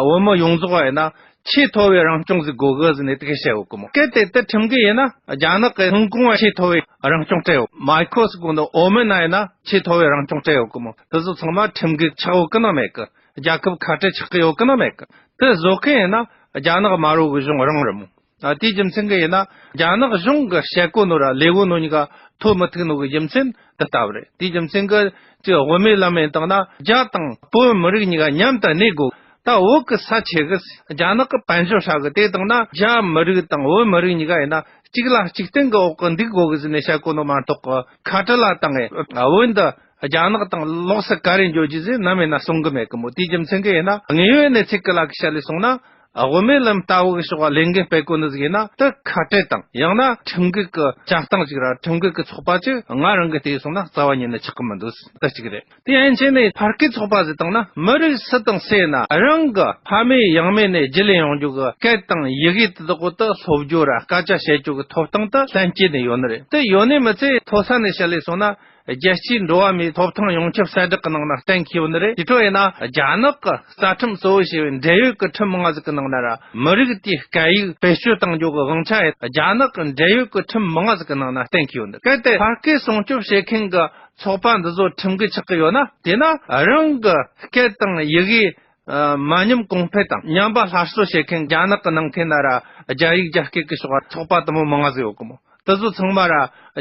བོད་མི་ཡོངས་རྫོགས་པ་ཡིན་ན་ཆེས་མཐོ་བའི་རང་སྐྱོང་ཟིག་དགོས་གི་ཟེར་ནས་དེ་ག་བཤད་ཡོད་གི་མོ། གལ་ཏེ་དེ་ཁྲིམས་འགལ་ཡིན་ན། རྒྱ་ནག་གི་ཧོང་ཀོང་ཆེས་མཐོ་བའི་རང་སྐྱོང་སྤྲད་ཡོད། མའི་ཁོ་ཟེར་གོ་ནོ་ཨོ་མན་ན་ཡིན་ན་ཆེས་མཐོ་བའི་རང་སྐྱོང་སྤྲད་ཡོད་གི་མོ། དེ་ཚོ་ཚང་མ་ཁྲིམས་འགལ་ཆགས་ཡོད་གི་ན་མེད་གི། རྒྱལ་ཁབ་ཁ་བྲལ་ཆགས་གི་ཡོད་གི་ན་མེད་གི། དེ་བཟོ་མཁན་ཡིན་ན་རྒྱ་ནག་དམར་པོ་གི་གཞུང་རང་རེད་མོ། ཨ། དེའི་རྒྱུ་མཚན་གྱིས་ཡིན་ན་རྒྱ་ནག་གཞུང་གིས་བཤད་གོ་ནོ་ར་ལས་གོ་ནོ་གཉིས་ཀ་ཐོ་མི་ཐུག་ནོ་གི་རྒྱུ་མཚན་དེ་ལྟ་བུ་རེད། དེའི་རྒྱུ་མཚན་གྱིས་ཅིག་དབུ་མའི་ལམ་ཡིན་བཏང་ན་རྒྱ་དང་བོད་མི་རིགས་གཉིས་ཀ་མཉམ་དུ་གནས་དགོས། ད་བོད་ཀྱི་ས་ཆེ་གི། རྒྱ་ནག་གིས་དཔལ་འབྱོར་ཧྲ་གི། དེ་བཏང་ན་རྒྱ་མི་རིགས་དང་བོད་མི་རིགས་གཉིས་ཀ་ཡིན་ན་གཅིག་ལ་གཅིག་བརྟེན་གྱི་འོག་གི་འདུག་དགོས་གི་ཟེར་ནས་བཤད་གོ་ནོ་མ་གཏོགས་གི། ཁ་བྲལ་ལ་བཏང་ངས་བོད་འདི་རྒྱ་ནག་དང་ལོགས་སུ་ག་རེ་འགྱོ་རྒྱུ་ཟེར་ནམ་ཡིན་ན་གསུང་གི་མེད་གི་མོ། དེའི་རྒྱུ་མཚན་གྱིས་ཡིན་ན་དངོས་ཡོད་གནས་ཚུལ་གྱི་ལ་གི་བཤད་ལས་སོང་ན། དབུ་མའི་ལམ་ལྟ་བུ་གི་ཕྱོགས་ལ་ལས་འགན་སྤེལ་གོ་ནི་ཟིག་ཡིན་ན་དེ་ཁ་བྲལ་དང་། ཡང་ན་ཁྲིམས་འགལ་གྱི་བྱ་སྟངས་ཅིག་ར་ཁྲིམས་འགལ་གྱི་ཚོགས་པ་ཅིག་ང་རང་གི་བལྟས་སོང་ན་རྩ་བ་ཉིད་ནས་ཆགས་གི་མི་འདུག་དེ་གཅིག་རེད། དེ་ཡན་ཆད་ནས་ཕ་སྐད་ཚོགས་པ་ཟེར་བཏང་ན་མི་རིགས་སུ་དང་སུ་ཡིན་ན་རང་གི་ཕ་མེས་ཡང་མེས་ནས་རྒྱུད་ལེན་ཡོང་རྒྱུ་གི་སྐད་དང་ཡི་གེ་དེ་དག་གོ་དེ་སློབ་རྒྱུ་ར་སྐད་ཆ་བཤད་རྒྱུ་གི་ཐོབ་ཐང་དེ་ལྷན་སྐྱེས་ནས་ཡོད་ནི་རེད། དེ་ཡོད་ནི་མི་ཚད་མཐོ་ས་ནས་བཤད་ལས་སོང་ན། རྒྱལ་སྤྱིའི་འགྲོ་བ་མིའི་ཐོབ་ཐང་ཡོངས་ཁྱབ་གསལ་བསྒྲགས་ཀྱི་ནང་ན་གཏན་འཁེལ་ཡོད་ནི་རེད། དེ་འཕྲོ་ཡིན་ན་རྒྱ་ནག་གི་རྩ་ཁྲིམས་གཙོ་བོ་བྱས་པའི་འབྲེལ་ཡོད་ཀྱི་ཁྲིམས་མང་ང་ཟིག་གི་ནང་ན་ར་མི་རིགས་དེའི་སྐད་ཡིག་བེད་སྤྱོད་གཏང་རྒྱུ་གི་དབང་ཆ་ཡང་རྒྱ་ནག་གི་འབྲེལ་ཡོད་ཀྱི་ཁྲིམས་མང་ང་ཟིག་གི་ནང་ན་གཏན་འཁེལ་ཡོད་ནི། གལ་ཏེ་ཕ་སྐད་སྲུང་སྐྱོབ་བྱེད་མཁན་གྱི་ཚོགས་པ་འདི་ཚོ་ཁྲིམས་འགལ་ཆགས་ཀྱི་ཡོད་ན། དེས་ན་རང་གི་སྐད་དང་ཡི་གེ་ཨ། མ་ཉམས་གོང་འཕེལ་དང་ཉམས་པ་སླར་གསོ་བྱེད་མཁན་རྒྱ་ནག་གི་ནང་ཁུལ་ན་ར་རྒྱ་ཡིག་རྒྱ་སྐད་ཀྱི་ཕྱོགས་ཚོགས་པ་དེ་མོ་མང་ང་ཟིག་ཡོད་གི་མོ། དེ་ཚོ་ཚང་མ་ར་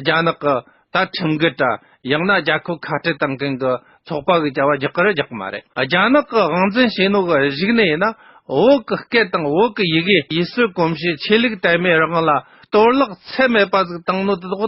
རྒྱ་ནག་གི་ད་ཁྲིམས་འགལ་དྲ་ཡང་ན་རྒྱལ་ཁབ་ཁ་བྲལ་བཏང་མཁན་གྱི་ཚོགས་པ་གི་བྱ་བ་རྒྱག་གི་ར་རྒྱག་གི་མ་རེད། རྒྱ་ནག་གི་དབང་འཛིན་བྱེད་ནོ་གི་གཞུག་ནས་ཡིན་ན་བོད་ཀྱི་སྐད་དང་བོད་ཀྱི་ཡི་གེ་ཡུལ་སྲོལ་གོམས་གཤིས་ཆོས་ལུགས་དད་མོས་རང་དབང་ལ་གཏོར་བརླག་ཚད་མེད་པ་ཟིག་བཏང་ནོ་དེ་དག་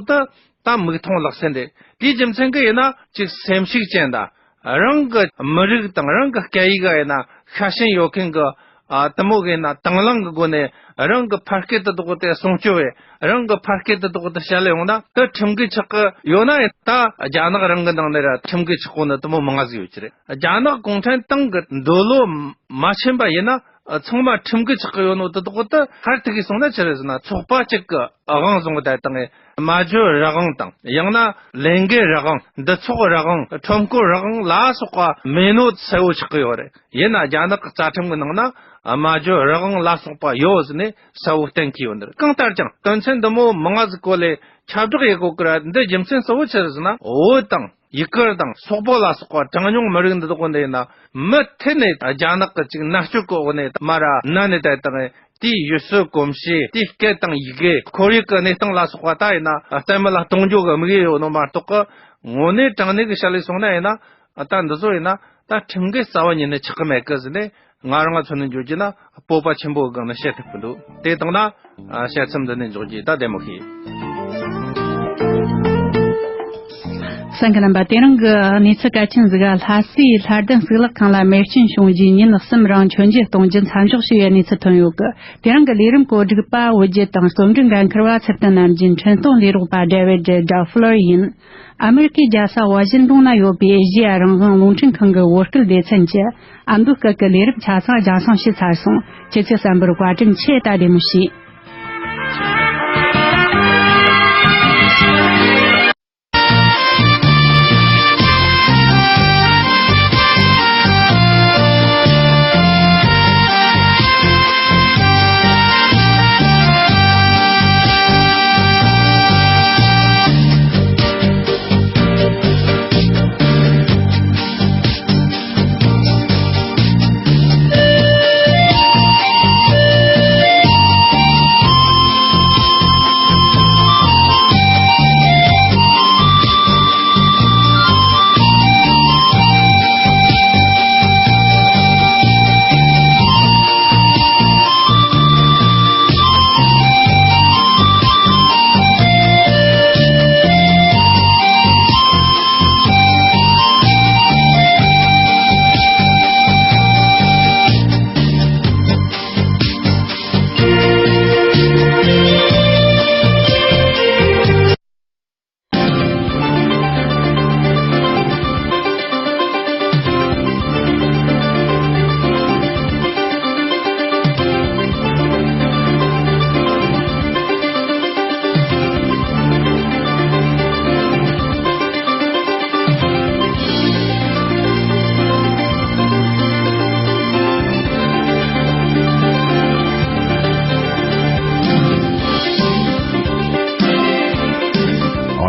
ད་མིག་མཐོང་ལག་ཟིན་རེད། དེའི་རྒྱུ་མཚན་གྱིས་ཡིན་ན་ཅིག་སེམས་ཤུགས་ཅན་དང་། རང་གི་མི་རིགས་དང་རང་གི་སྐད་ཡིག་ག་ཡིན་ན་ཤ་ཞེན་ཡོད་མཁན་གྱི། ཨ། དེ་མོ་གི་ཡིན་ན་དང་བླངས་ཀྱི་སྒོ་ནས་རང་གི་ཕ་སྐད་དེ་དག་དེ་སྲུང་སྐྱོབ་བྱས། རང་གི་ཕ་སྐད་དེ་དག་དེ་བཤད་ལས་ཡོང་ན་དེ་ཁྲིམས་འགལ་ཆགས་ཀྱི་ཡོད་ན་ཡང་ད་རྒྱ་ནག་རང་གི་ནང་ནས་ར་ཁྲིམས་འགལ་ཆགས་གོ་ནི་དེ་མོ་མང་ང་ཟིག་ཡོད་ཀྱི་རེད། རྒྱ་ནག་གུང་ཁྲན་ཏང་གི་འདོད་བློ་མ་ཕྱིན་པ་ཡིན་ན། ཚང་མ་ཁྲིམས་འགལ་ཆགས་ཀྱི་ཡོད་ནོ་དེ་དག་དེ་ཧར་ཐུག་གིས་སོང་ན་ཆི་རེད་ཟེར་ན་ཚོགས་པ་གཅིག་གི་དབང་བཟུང་གི་བསྡད་བཏང་ངས། སྨྲ་བརྗོད་རང་དབང་དང་ཡང་ན་ལས་འགུལ་རང་དབང་འདུ་ཚོགས་རང་དབང་ཁྲོམ་སྐོར་རང་དབང་ལ་སོགས་པ་མེད་ནོ་གསལ་བོ་ཆགས་ཀྱི་ཡོད་རེད། ཡིན་ན་རྒྱ་ནག་གི་རྩ་ཁྲིམས་ཀྱི་ནང་ན་སྨྲ་བརྗོད་རང་དབང་ལ་སོགས་པ་ཡོད་ཟེར་ནས་གསལ་བོ་གཏན་འཁེལ་ཡོད་འདིར། གང་ལྟར་ཀྱང་དོན་ཚན་འདི་མོ་མང་ང་ཟིག་སྐོར་ལས་ཁྱབ་བསྒྲགས་ཡེད་གོ་གི་ར། འདི་རྒྱུ་མཚན་གཙོ་བོ་ཆི་རེད་ཟེར་ན་བོད་དང་། ཡུ་གུར་དང་སོག་པོ་ལ་སོགས་པ་གྲངས་ཉུང་མི་རིགས་འདི་དག་འདི་ཡིན་ན་མུ་མཐུད་ནས་རྒྱ་ནག་གི་ཅིག་མནར་གཅོད་གི་འོག་ནས་མར་མནར་ནས་བསྡད་དང་། དེའི་ཡུལ་སྲོལ་གོམས་གཤིས་དེའི་སྐད་དང་ཡི་གེ་ཁོར་ཡུག་གི་གནས་སྟངས་ལ་སོགས་པ་ད་ཡིན་ན་རྩ་མེད་ལ་གཏོང་རྒྱུ་གི་དམིགས་ཡུལ་ཡོད་ནོ་མ་གཏོགས་གི། དངོས་གནས་དྲང་གནས་གི་བཤད་ལས་སོང་ན་ཡིན་ན་ད་འདི་ཚོ་ཡིན་ན་ད་ཁྲིམས་འགལ་རྩ་བ་ཉིད་ནས་ཆགས་ཀྱི་མེད་གི་ཟེར་ནས། ང་རང་ཚོ་ནས་འཇོག་རྒྱུ་ན་སྤོབས་པ་ཆེན་པོའི་སྒང་ནས་བཤད་ཐུབ་ཀྱི་འདུག་དེ་དང་ན། ཨ། བཤད་མཚམས་འདི་ནས་འཇོག་རྒྱུ་ད་བདེ་མོ་ཤེས། གསན་མཁན་རྣམ་པ། དེ་རིང་གི་གནས་ཚུལ་གལ་ཆེན་ཟིག་ལྷ་སའི་ལྷ་ལྡན་གཙུག་ལག་ཁང་ལ་མེ་སྐྱོན་བྱུང་རྗེས་ཉིན་གསུམ་རིང་མཆོད་མཇལ་གཏོང་རྒྱུ་མཚམས་འཇོག་བྱས་པའི་གནས་ཚུལ་ཐོན་ཡོད་གི། དེ་རིང་གི་ལས་རིམ་གོ་སྒྲིག་པ་བོད་རྒྱལ་དང་རྩོམ་སྒྲིག་འགན་འཁུར་བ་ཚུལ་ལྡན་རྣམ་རྒྱལ། འཕྲིན་གཏོང་ལས་རོགས་པ་ཌེ་ཝིཌ་ཇེ་ཌ་ཕུ་ལར་ཡིན། ཨ་མེ་རི་ཀའི་རྒྱལ་ས་ཝ་ཤིན་ཏོན་ན་ཡོད་པའི་ཨེ་ཤེ་ཡ་རང་དབང་རླུང་འཕྲིན་ཁང་གི་བོད་སྐད་སྡེ་ཚན་གྱི་ཨ་མདོ་སྐད་ཀྱི་ལས་རིམ་ཆ་ཚང་རྒྱང་སྲིང་ཞུས་ཚར་སོང་། ཁྱེད་ཚོས་གསན་པར་བཀའ་དྲིན་ཆེ། ད་བདེ་མོ་བྱོས།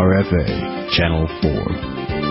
R F A, Channel four.